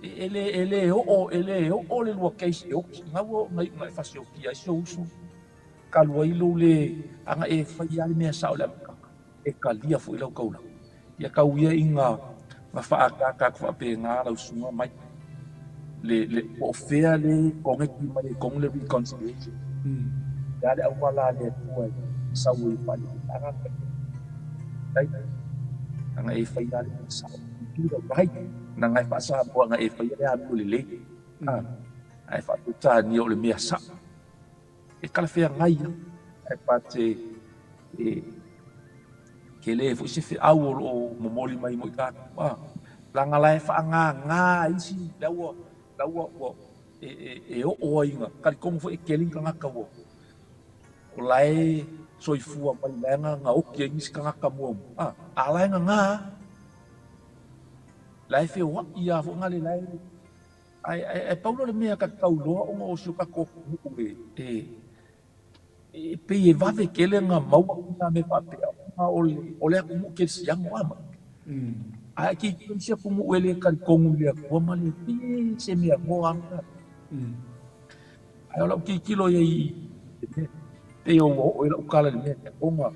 S2: E le, e le oo, e le oo le lua case e oki. Na ua oo na iu na e fasioki ai si ou uso. Talu ai lou le aga e fai lava le mea sao i le amataga, e talia foi lau taulaga. Ia tau ia ina na faaataata atu faapena lau susuga mai le, le, po o fea le koneti mai e tonu le reconciliation. Le a le auala a le Atua e sau ai e faaleleia aga na fai. Aga e fai lava le mea sao. Do the right. Leaga e faa-Samoa aga e faia le amio lelei. Ae faa-Peretania o le mea sao. E talafeagai lava, ae but e tele foi se feau o lo o momoli mai mo i tatou, a, leaga la e faagaga isi la ua, la ua, ua e, e, e oo ai ina, talitonu foi e tele ni tagata ua, o la e soifua mai, la e na, na oki ai nisi tagata muamua, a, a la e nana lava, la e feoai lava foi na le la e, Ae, ae, ae pau lea o le mea ta te tau iloa ona o si o tatou atunuu e, e, e pei e vave tele ona maua nā mea faapea ona o le, o le atunuu kerisiano a mai. Ae tilotilo isi atunuu e le talitonu i le Atua ma le pei se mea noa lava lena. Ae o lau tilotilo i ai i le mea, pei ua oo i ai lau tala i le mea lea, ona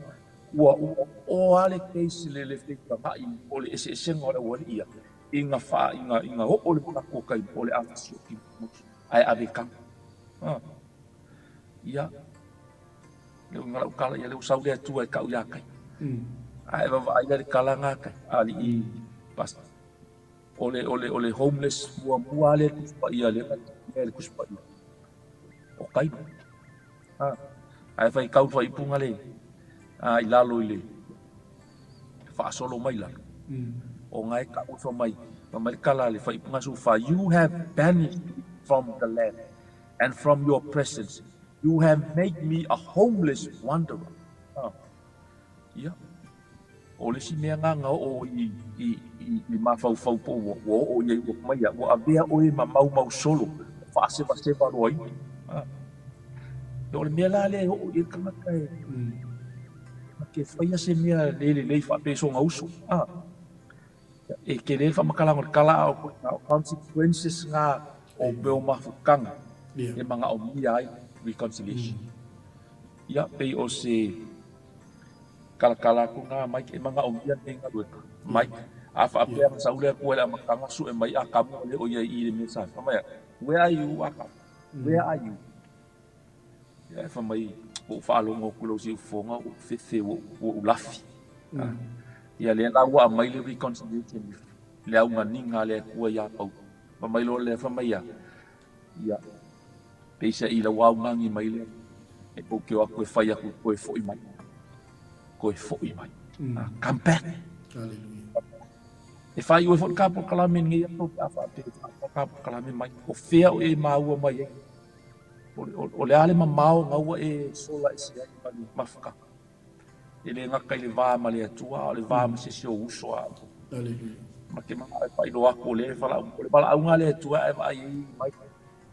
S2: ua, ua oo lava le case le, le feutagai o le eseesega o le aualii ia, Ina fa ina ina oo le manatu o kai o le a fasioki motu ae ave kanga. A. Ia. Le uiga lau tala ia le ua sau le Atua e kau ia kai. Ae vaavaai la i le tala na kai alii pastor. O le, o le, o le homeless muamua lava lea i le Tusi Paia lea na talia e le Tusi Paia, o Kaina. A, ae faitau le faaiupuga lea a, i lalo i le faasolo mai lalo, ona e tau fai mai, fai mai le tala a le faaiupuga 14, You have banished me from the land and from your presence, you have made me a homeless wanderer. A, ia. O le isi mea na na oo i, i, i, i mafaufau po ua, ua oo i ai ua mai ia, ua avea oe ma maumau solo, ua faasevaseva loaina. A. O le mea la lea e oo i ai le tagata e, na te faia se mea le lelei faapea sona uso. A. E tele le faamatalaga o le tala a o na o consequences na o mea o mafutaga e manaomia ai reconciliation. Ia, pei o se Talatala atu na Mike e manaomia lenei galuega. Mike, A faapea na sau le Atua i le amataga sue mai Atamu ua le o i ai i i le mea sa fai mai ai, Where are you Atamu? Where are you? Ia e fai mai, ua ou faalogo atu i lou siufofoga ua ou fefe ua ou lafi. Ia lea la ua aumai le reconciliation le auganiga a le Atua ia Paulo. Fai mai loa lea fai mai ia, Ia, peiseai lau augani mai lea, e tou te o atu e fai atu toe foi mai. Toe foi mai. Come back.
S1: Hallelujah.
S2: E faaiu ai foi le ta polokalame i lenei aso pe a faapea e faatoa ta polokalame mai. O fea o e maua mai ai? O le a le mamao na ua e sola ese ai ma le mafutaga? E le gata i le va ma le Atua, a o le va ma se isi ou uso a.
S1: Aleluia.
S2: Ma te manao e faailoa atu o lea e valaau, o le valaauga a le Atua ae vaai ai mai.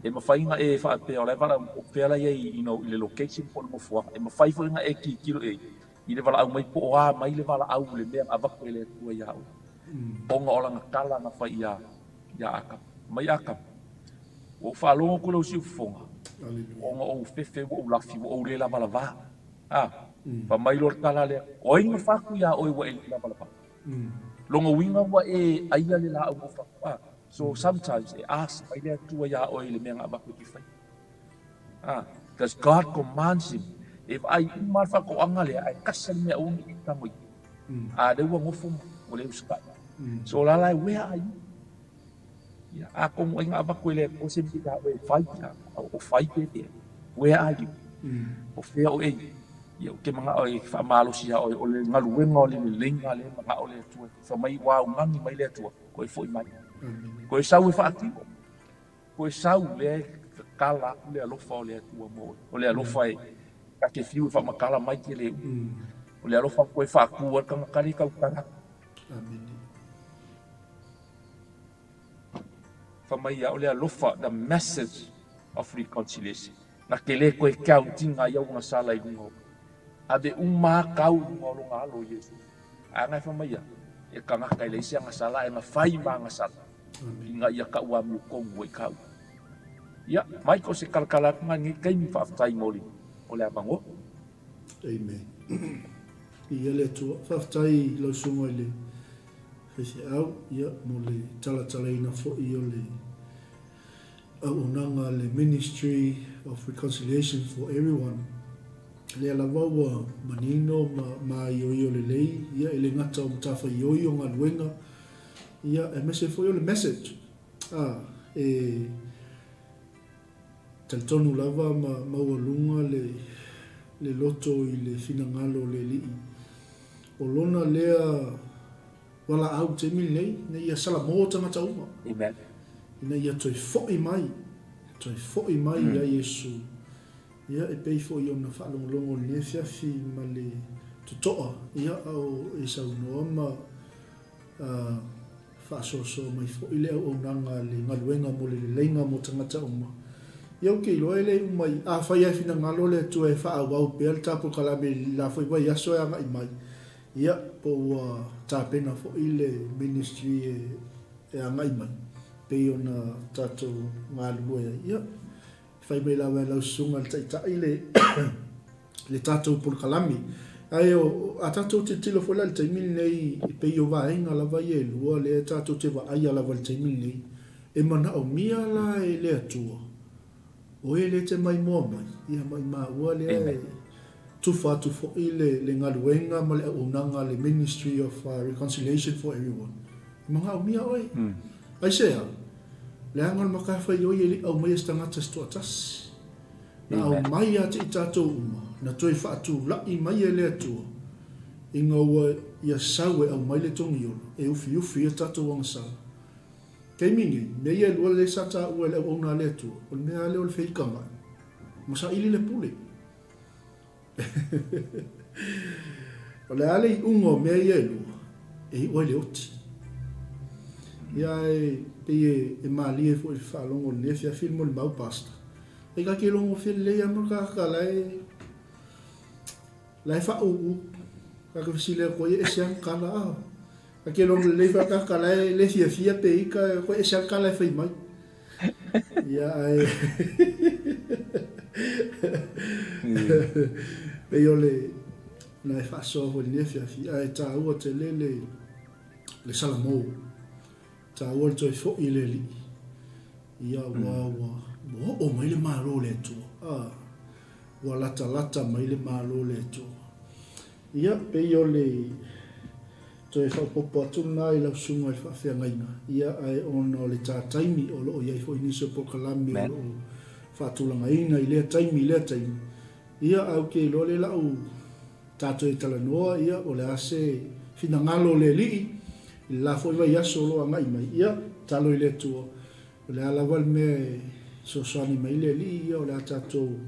S2: E mafai ona e faapea o la e valaau, o fea la e i ai you know, i le location po o le nofoaga. E mafai foi ona e tilotilo i ai i le valaau mai po o a mai le valaau le mea na avatu e le Atua iā oe. Ona o lana tala na fai iā, iā Akama. Mai Akama, ua ou faalogo atu i lau siufofoga, ona ou fefe ua ou lafi, ua ou le lavalavā. A, fai mai loa le tala lea, O ai na fatu iā oe ua e le lavalava? Lona uiga ua e aia le laau na ou fatu. A, so sometimes e ask mai le Atua iā oe i le mea na avatu e te faia. A, because God commands him, e vaai uma lava le faatoaga lea, ae tasi lava le mea aua ne i e tago i ai. A lea ua nofo ma ua le usitai. So la la, where are you? Ia, atonu ai na avatu e le Atua se mea iā oe e fai, ia, o fai pe leai. Where are you? O fea oe e i ai? Ia, ou te manao e faamalosi iā oe, o le galuega o le leleiga lea e manao le Atua. Fai mai ua augani mai le Atua, toe foi mai. Toe sau e faatino. Toe sau lea e tatala atu le alofa o le Atua mo oe. O le alofa e ta te fiu e faamatala mai ke le umi. O le alofa toe faatu ai le tagata lea e tautala atu.
S1: Amene.
S2: Fai mai ia, o le alofa, the message of reconciliation. Na te le toe counting ai au gasala i luga o. Ave uma a kau i luga o lona alo o Iesu. A na e fai mai ia, e tagata e leai se agasala ae na fai ma agasala ina ia kau amiotonu ai kau. Ia, Mike, o se kalakala atu na i lenei taimi, faafetai mo le, mo le avanoa.
S1: Amen. Viia le Atua. Faafetai i lau susuga i le faifeau, ia, mo le talatalaina foi o le auaunaga a le Ministry of Reconciliation for Everyone. Lea lava ua manino ma maioio lelei, ia, e le gata o matafaioi o galuega, ia, aemaise foi o le message, a, e Talitonu lava ma maualuga le le loto i le finagalo o le Alii. O lona lea valaau i taimi lenei, ina ia salamo tagata uma.
S2: Amen.
S1: Ina ia toe foi mai, toe foi mai ia Iesu. Ia, e pei foi ona faalogologo i lenei afiafi ma le totoa, ia, a o e saunoa ma A faasoasoa mai foi le auaunaga a le galuega mo le leleiga mo tagata uma. Ia ou te iloa e le uma i, afai lava e finagalo le Atua e faaauau pea le ta polokalame i le la foi vaiaso e agai mai, ia, po ua tapena foi le ministry e, e agai mai, pei ona tatou galulue ai. Ia, fai mai lava e lau susuga i le Taitai le le tatou polokalame. Ae o, a tatou tilotilo foi la i le taimi lenei, e pei o vaega lava ia e lua lea tatou te vaaia lava i le taimi lenei, e manaomia la e le Atua, o e lea te maimoa mai, ia maimau lea e tufa atu foi le, le galuega ma le auaunaga a le Ministry of Reconciliation for Everyone. E manaomia oe. Aisea? Leaga o le matafaioi e le i aumaia se tagata se toatasi. Na aumai ia te i tatou uma, na toe faatula'i mai e le Atua, ina ua Ia sau e aumai le togiola, e ufiufi ai a tatou agasala. Taimi nei, mea ia e lua lea sa taua e le auauna a le Atua, o le mea lava lea o le feikaga'i ma saili le pule. O le a le iuga o mea ia e lua, e iu ai le oti. Ia ae pei e malie foi i le faalogo i lenei afiafi le molimau Pastor. E ka te logo felelei lava ma le tagata la e la e faauu. Ka te fesili atu ai e ese lava le tala a. Ka te logo lelei foi le tagata la e le fiafia pe ita e ese lava le tala e fai mai. Ia ae pei o le na e faasoa foi i lenei afiafi ae taua tele le le salamo. Taua le toe foi i le Alii. Ia ua ua ua oo mai le Malo o le Atua. Ah, ua latalata mai le Malo o le Atua. Ia, pei o le toe faaopoopo atu lena i lau susuga i le faafeagaiga, ia ae ona o le ta taimi o lo o i ai foi nisi o polokalame o lo o faatulagaina i lea taimi i lea taimi, ia ae ou te iloa lea la u ta toe talanoa, ia o le a se finagalo o le Alii i le la foi vaiaso o lo o agai mai, ia tatalo i le Atua O le a lava le mea e fesoasoani mai ai le Alii, ia o le a tatou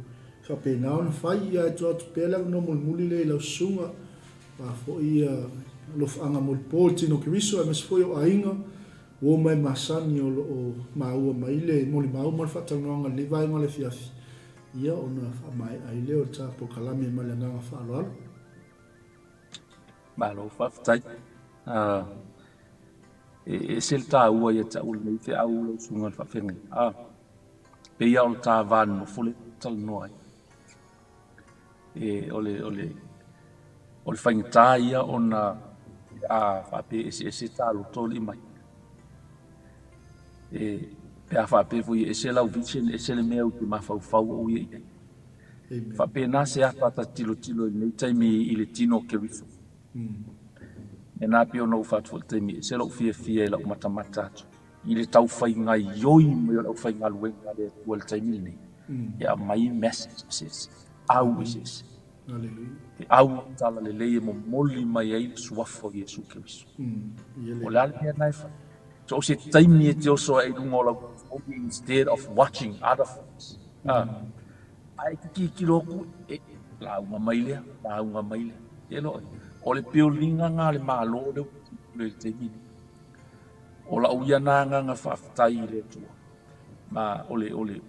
S1: faapena ona fai. Ia ae tuu atu pea le avanoa mulimuli lea i lau susuga, aua foi ia alofaaga molipo i le tino o Keriso aemaise foi o aiga, uo ma e masani o lo o maua mai le molimau ma le faatalanoaga i lenei vaega o le afiafi, ia ona faamaea ai lea o le ta polokalame ma le agaga faaaloalo.
S2: Malo faafetai. E ese le taua ia te au lenei feau lau susuga i le faafeagaiga. A, pei lava o le ta va nonofo lea e talanoa ai. E, o le, o le, o le faigata ia ona a faapea e eseese ta loto alii mai. E, pe a faapea foi e ese lau vision, ese le mea ou te mafaufau au ia i ai. Faapena se ata ta tilotilo i lenei taimi i le tino o Keriso. E na pei ona ou fai atu foi i le taimi, e ese lou fiafia i lau matamata atu i le tau fai gaioi mai o le aufaigaluega a le Atua i le taimi lenei, e aumai message eseese, au eseese. E au o le talalelei e momoli mai ai le suafa o Iesu Keriso. O le a le mea lena e fai? So o se taimi e te oso ai i luga o lau telefoni instead of watching other folks. A e te tilotilo atu, e lauga mai lea, lauga mai lea. E iloa oe, o le building-a lena a le Malo lea ua tilotilo i le taimi lenei. O lau ia na agaga faafetai i le Atua. Ma o le, o le,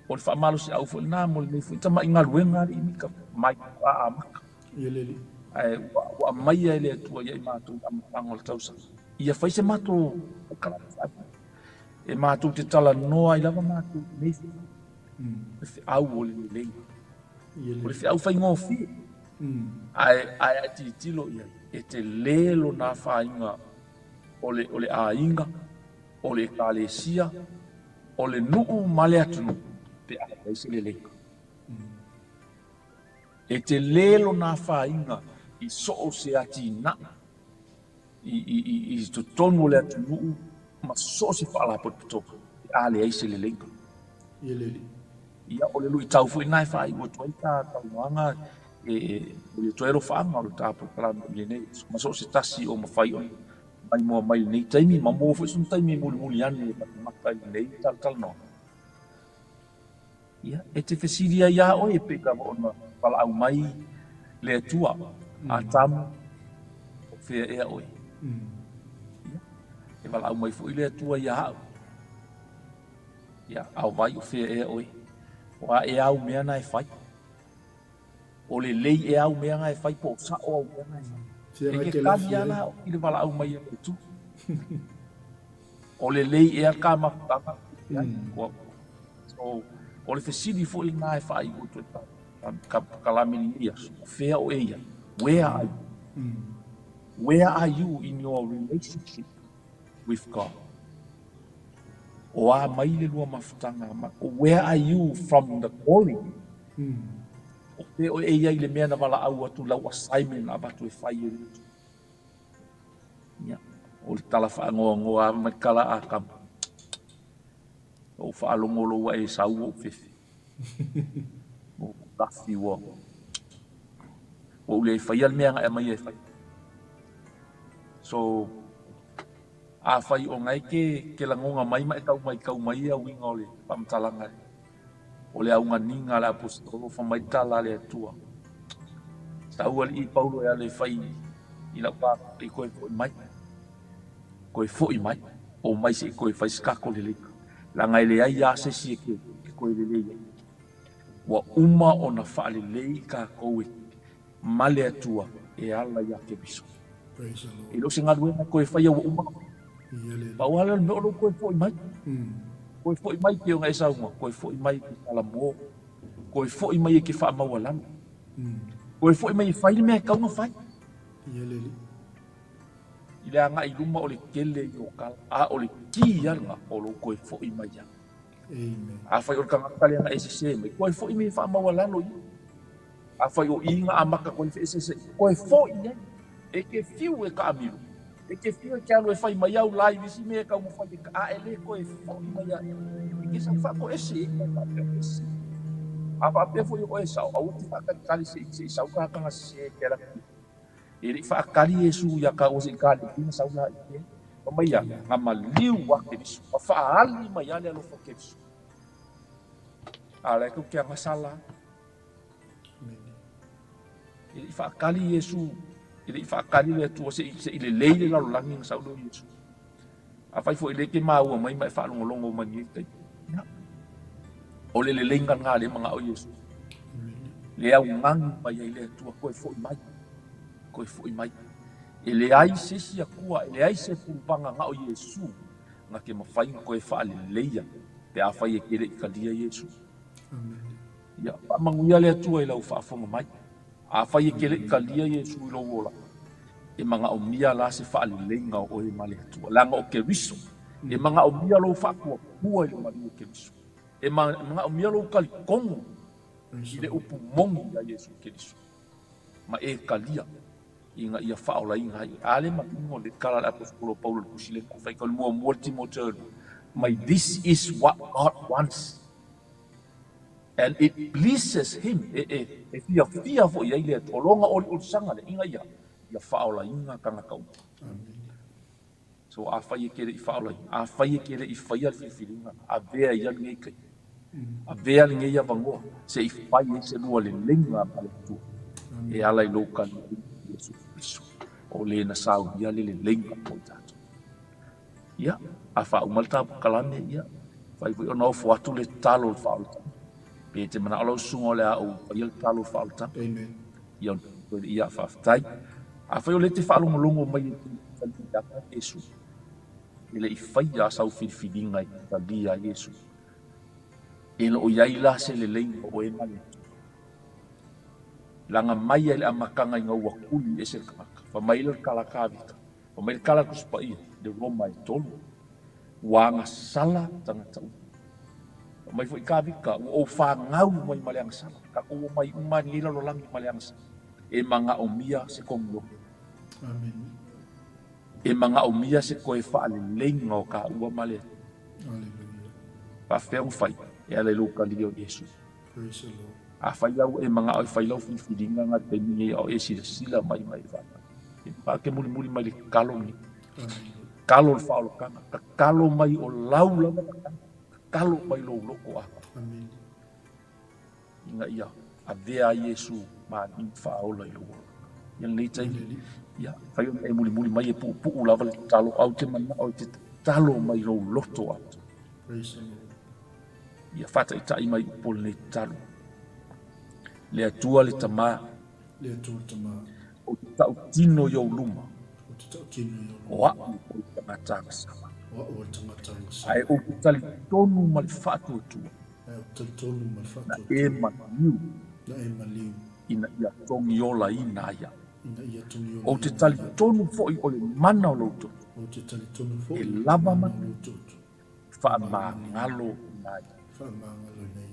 S2: o le faamalosiau foi lena mo lenei foi tamai galuega a le Imika mai faatoa amata. Ae ua, ua aumaia e le Atua ia i matou i le amataga o le tausaga, ia fai se matou polokalame faapea. E matou te talanoa ai lava matou i lenei feau. Le feau o le lelei. O le feau faigofie. Ae, ae a e tilotilo i ai, e tele lona afaina o le, o le aiga, o le ekalesia, o le nuu ma le atunuu pe a leai se leleiga. E tele lona afaina i so o se atinae i totonu o le atunuu ma so o se faalapotopotoga pe a leai se leleiga. Ia, o le luitau foi lena e faaiu atu ai le ta talanoaga e momoli atu ai alofaaga o le ta polokalame i lenei aso ma so o se tasi o mafai ona maimoa mai i lenei taimi ma maua foi sona taimi e mulimuli ane e matamata i lenei talatalanoaga. Ia, e te fesili ai iā oe e pei lava ona valaau mai le Atua, Atamu, o fea ea oe? Ia, e valaau mai foi le Atua iā au. Ia, a o vai o fea ea oe? O a ea au mea na e fai? O lelei ea au mea na e fai po o sa'o au mea na e fai? E te kali a la i le valaau mai a le Atua. O lelei ea ka mafutaga So, o le fesili foi lena e faaiu atu ai ka polokalame i lenei aso, o fea oe i ai? Where are you? Where are you in your relationship with God? O a mai le lua mafutaga ma, where are you from the calling? O fea oe e i ai i le mea na valaau atu lau assignment na avatu e fai e le Atua? Ia, o le tala faanoanoa lava mai le tala a Kama. Ou faalogo loa ua e sau ou fefe. Ua ou lafi ua ua ou le faia le mea na e aumaia e fai. So, afai o na e ke ke lagona mai ma e tau maitau mai ia uiga o le faamatalaga o le auganiga a le Aposetolo fai mai tala a le Atua. Sau alii Paulo e ala e fai i lau pa i koe foi mai. Koe foi mai, o mai se i koe fai se kako lelei. Leaga e leai lava se isi e ke toe lelei ai. Ua uma ona faalelei tatou e ma le Atua e ala ia Keriso. E le o se galuega e toe faia ua uma ona faia. Pau lava lea o le mea o lou toe foi mai. Toe foi mai pei ona e saunoa, toe foi mai e te talamo, toe foi mai e te faamaualalo, toe foi mai e fai le mea e tatau ona fai. I le agai i luma o le tele ia o tala, a o le ki lava lena o lou toe foi mai ai. Afai o le tagata lea na e sese mai, toe foi mai e faamaualalo ia. Afai o i na amata atu ai le feeseeseaiga, toe foi i ai. E te fiu e taamilo, e te fiu e te alu e fai mai au live i isi mea e taumafai e, a e le toe foi mai ia oe. E te sau faatoese i ai ma faapea o ese. A faapea foi o oe e sao, aua e te faatalitali se i sau tagata sese e te alu atu i ai. E le i faatali Iesu iā kāua se i Kalili na sau la i te fai mai ia, na maliu a Keriso, na faaali mai a le alofa o Keriso. A la e tou te agasala. E le i faatali Iesu, e le i faatali le Atua se i, se i lelei le lalolagi na sau lea o Iesu. Afai foi lea e te maua mai ma e faalogologo mai lenei taimi, ia, o le leleiga lena lea e manao Iesu. Le augani mai ai le Atua, toe foi mai, toe foi mai. E leai se isi Atua, e leai se puluvaga na o Iesu na te mafai ona toe faaleleia pe afai e te le i talia Iesu. Ia, faamanuia le Atua i lau faafofoga mai. Afai e te le i talia Iesu i lou olaga, e manaomia la se faaleleiga o oe ma le Atua, leaga o Keriso. E manaomia lou faatuatua i le maliu o Keriso. E manaomia lou talitonu i le upu moni ia Iesu Keriso, ma e talia ina ia faaolaina ai oe. A lea manino le tala a le Aposetolo o Paulo i le tusi lea na faitau i le muamua le Timoteo e lua, mai this is what God wants. And it pleases him, e, e, e fiafia foi i ai le Atua. O lona oliolisaga lea, ina ia, ia faaolaina tagata uma. So afai e te le i faaolaina, afai e te le i faia le filifiliga, avea ia lenei taimi, avea lenei avanoa, se i fai ai se lua leleiga ma le Atua, e ala i lou taliaiga i Iesu Keriso, o le na saunia le leleiga mo i tatou. Ia, a faauma le ta polokalame, ia, fai foi ona ofo atu le tatalo o le faaolataga. Pe te manao lau susuga o le a ou faia le tatalo o le faaolataga.
S1: Amen.
S2: Ia, ia, faafetai. Afai o lea e te faalogologo mai e te talia ia Iesu, e le i faia sau filifiliga e te talia Iesu, e le o i ai la se leleiga o oe ma le Atua. Laga mai ai le amataga ina ua tuli ese le tagata. Fai mai le tala a Tavita, Fai mai le tala a le Tusi Paia, le Roma e tolu, ua agasala tagata uma. Fai mai foi Tavita, ua ou fanau mai ma le agasala, tatou omai uma i lenei lalolagi ma le agasala. E manaomia se kogilogi.
S1: Amen.
S2: E manaomia se toe faaleleiga o taua ma le Atua.
S1: Hallelujah.
S2: Faafefea ona fai? E ala i lou talia o Iesu.
S1: Praise the Lord.
S2: Afai la ua e manao e fai lau filifiliga na i le taimi nei a o e silasila mai ma e faatali. E pake mulimuli mai le tatalo lenei. Tatalo le faaolataga, tatalo mai o lau lava tatalo, tatalo mai lou loto atoa. Ina ia avea ai Iesu ma Alii faaola i lou ola. Ia lenei taimi, ia fai ona e mulimuli mai e puupuu lava le tatalo, ae ou te manao e te tatalo mai lou loto atoa.
S1: Praise the Lord.
S2: Ia faataitai mai upu o lenei tatalo. Le Atua le Tama.
S1: Le Atua le Tama.
S2: Ou te tautino i ou luma.
S1: Ou te tautino i ou luma.
S2: O a'u o le tagata agasala.
S1: O a'u o le tagata agasala.
S2: Ae ou te talitonu ma le faatuatua.
S1: Ae ou te talitonu ma le faatuatua.
S2: Na e maliu.
S1: Na e maliu.
S2: Ina ia togiolaina ai a'u.
S1: Ina ia togiolaina ai a'u.
S2: Ou te talitonu foi o le mana o lou toto.
S1: Ou te talitonu foi
S2: e lava
S1: o le mana o lou toto.
S2: Faamagalo ina ia.
S1: Faamagalo ina ia.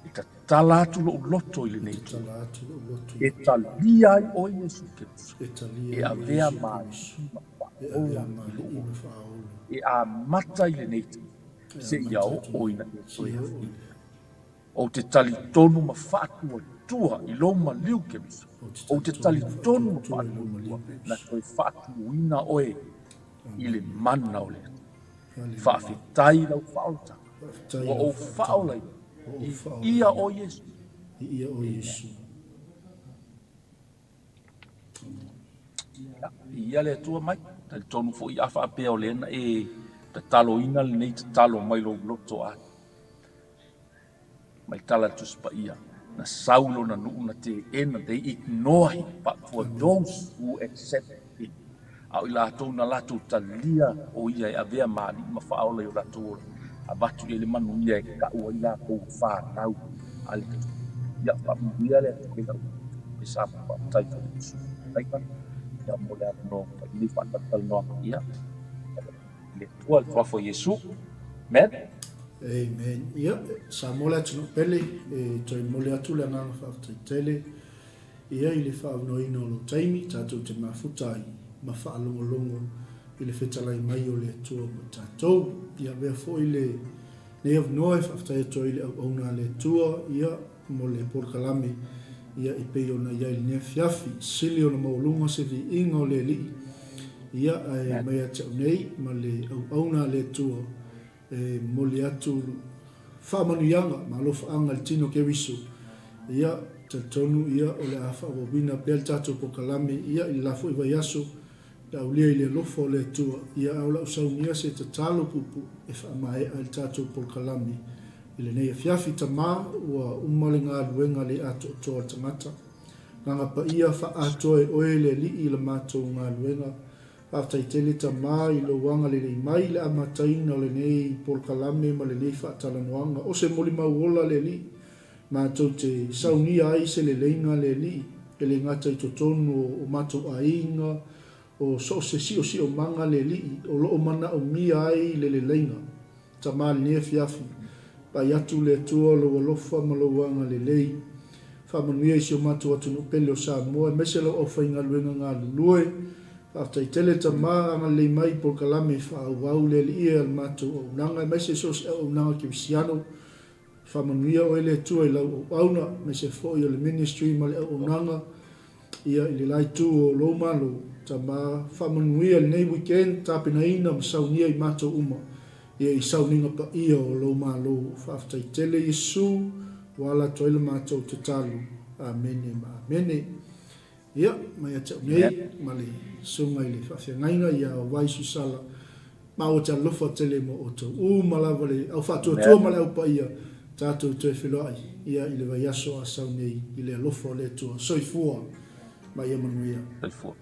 S2: E tatala atu lou loto i lenei
S1: E tatala atu lou loto i
S2: E talia ai oe Iesu Keriso.
S1: E talia
S2: E
S1: ai oe
S2: avea
S1: Iesu
S2: ma
S1: Keriso.
S2: Alii ma
S1: E avea
S2: Faaola
S1: ma
S2: i lou
S1: Alii
S2: ola.
S1: ma Faaola.
S2: E amata i lenei taimi. Seia oo ina e toe afio. Ou te talitonu ma faatuatua i lou maliu Keriso. Ou te talitonu ma faatuatua na toe faatuina oe i le mana o le Atua. Faafetai i lau faaolataga. Ua ou faaolaina i ia o Iesu. Amen. Ia le Atua mai, talitonu foi a faapea o lea na e tataloina lenei tatalo mai lou loto atu. Mai tala le Tusi Paia, na sau lona nuu na teena, they ignore him, but for those who accept him, a o i latou na latou talia o ia e avea ma alii ma faaola i o latou ola, avatu i ai le manuia e kau ai latou fanau a le Atua. Ia faamanuia le Atua i lau e Samoa. Faafetai foi i le sui usufono ia mo le avanoa ua fai nei faatalatalanoaga. Ia, le Atua, le Suafa o Iesu. Amen.
S1: Amen. Ia, Samoa le atunuu pele, e toe momoli atu le agaga faafetai tele ia i le faaavanoaina o lou taimi tatou te mafuta ai ma faalogologo i le fetalai mai o le Atua mo i tatou. Ia avea foi le nei avanoa e faafetai atu ai i le auauna a le Atua, ia, mo le polokalame ia e pei ona i ai i lenei afiafi. Sili ona maualuga se viiga o le Alii, ia, ae mai ia te au nei ma le auauna a le Atua e momoli atu faamanuiaga ma alofaaga i le tino Keriso. Ia, talitonu ia o le a faaauauina pea le tatou polokalame ia i le la foi vaiaso le aulia i le alofa o le Atua, ia a o lau saunia se tatalo puupuu e faamaea ai le tatou polokalame i lenei afiafi. Tama, ua uma le galuega le atoatoa a le tagata. Gaga paia faaatoa e oe le Alii i la matou galuega. Faafetai tele Tama i lou agalelei mai i le amataina o lenei polokalame ma lenei faatalanoaga. O se molimau ola le Alii, matou te saunia ai se leleiga le Alii, e le gata i totonu o matou aiga, o so o se siosiomaga le Alii o lo o manaomia ai le leleiga. Tama lenei afiafi, vaai atu le Atua lou alofa ma lou agalelei. Faamanuia i si o matou atunuu pele o Samoa, aemaise lau aufaigaluega galulue. Faafetai tele Tama, agalelei mai i polokalame faaauau le Alii e a le matou auaunaga, aemaise so o se auaunaga kerisiano. Faamanuia oe le Atua i lau auauna, aemaise foi o le ministry ma le auaunaga ia i le la itu o lou Malo. Tama, faamanuia lenei weekend, tapenaina ma saunia i matou uma ia i sauniga paia o lou Malo. Faafetai tele Iesu, ua ala atu ai la matou tatalo. Amene ma amene. Ia, mai ia te au nei, ma le Susuga i le Faafeagaiga ia Vai Susala, maua te alofa tele mo outou uma lava le au faatuatua ma le au paia, tatou toe feiloai ia i le vaiaso a sau nei i le alofa o le Atua. Soifua ma ia manuia.
S2: Soifua.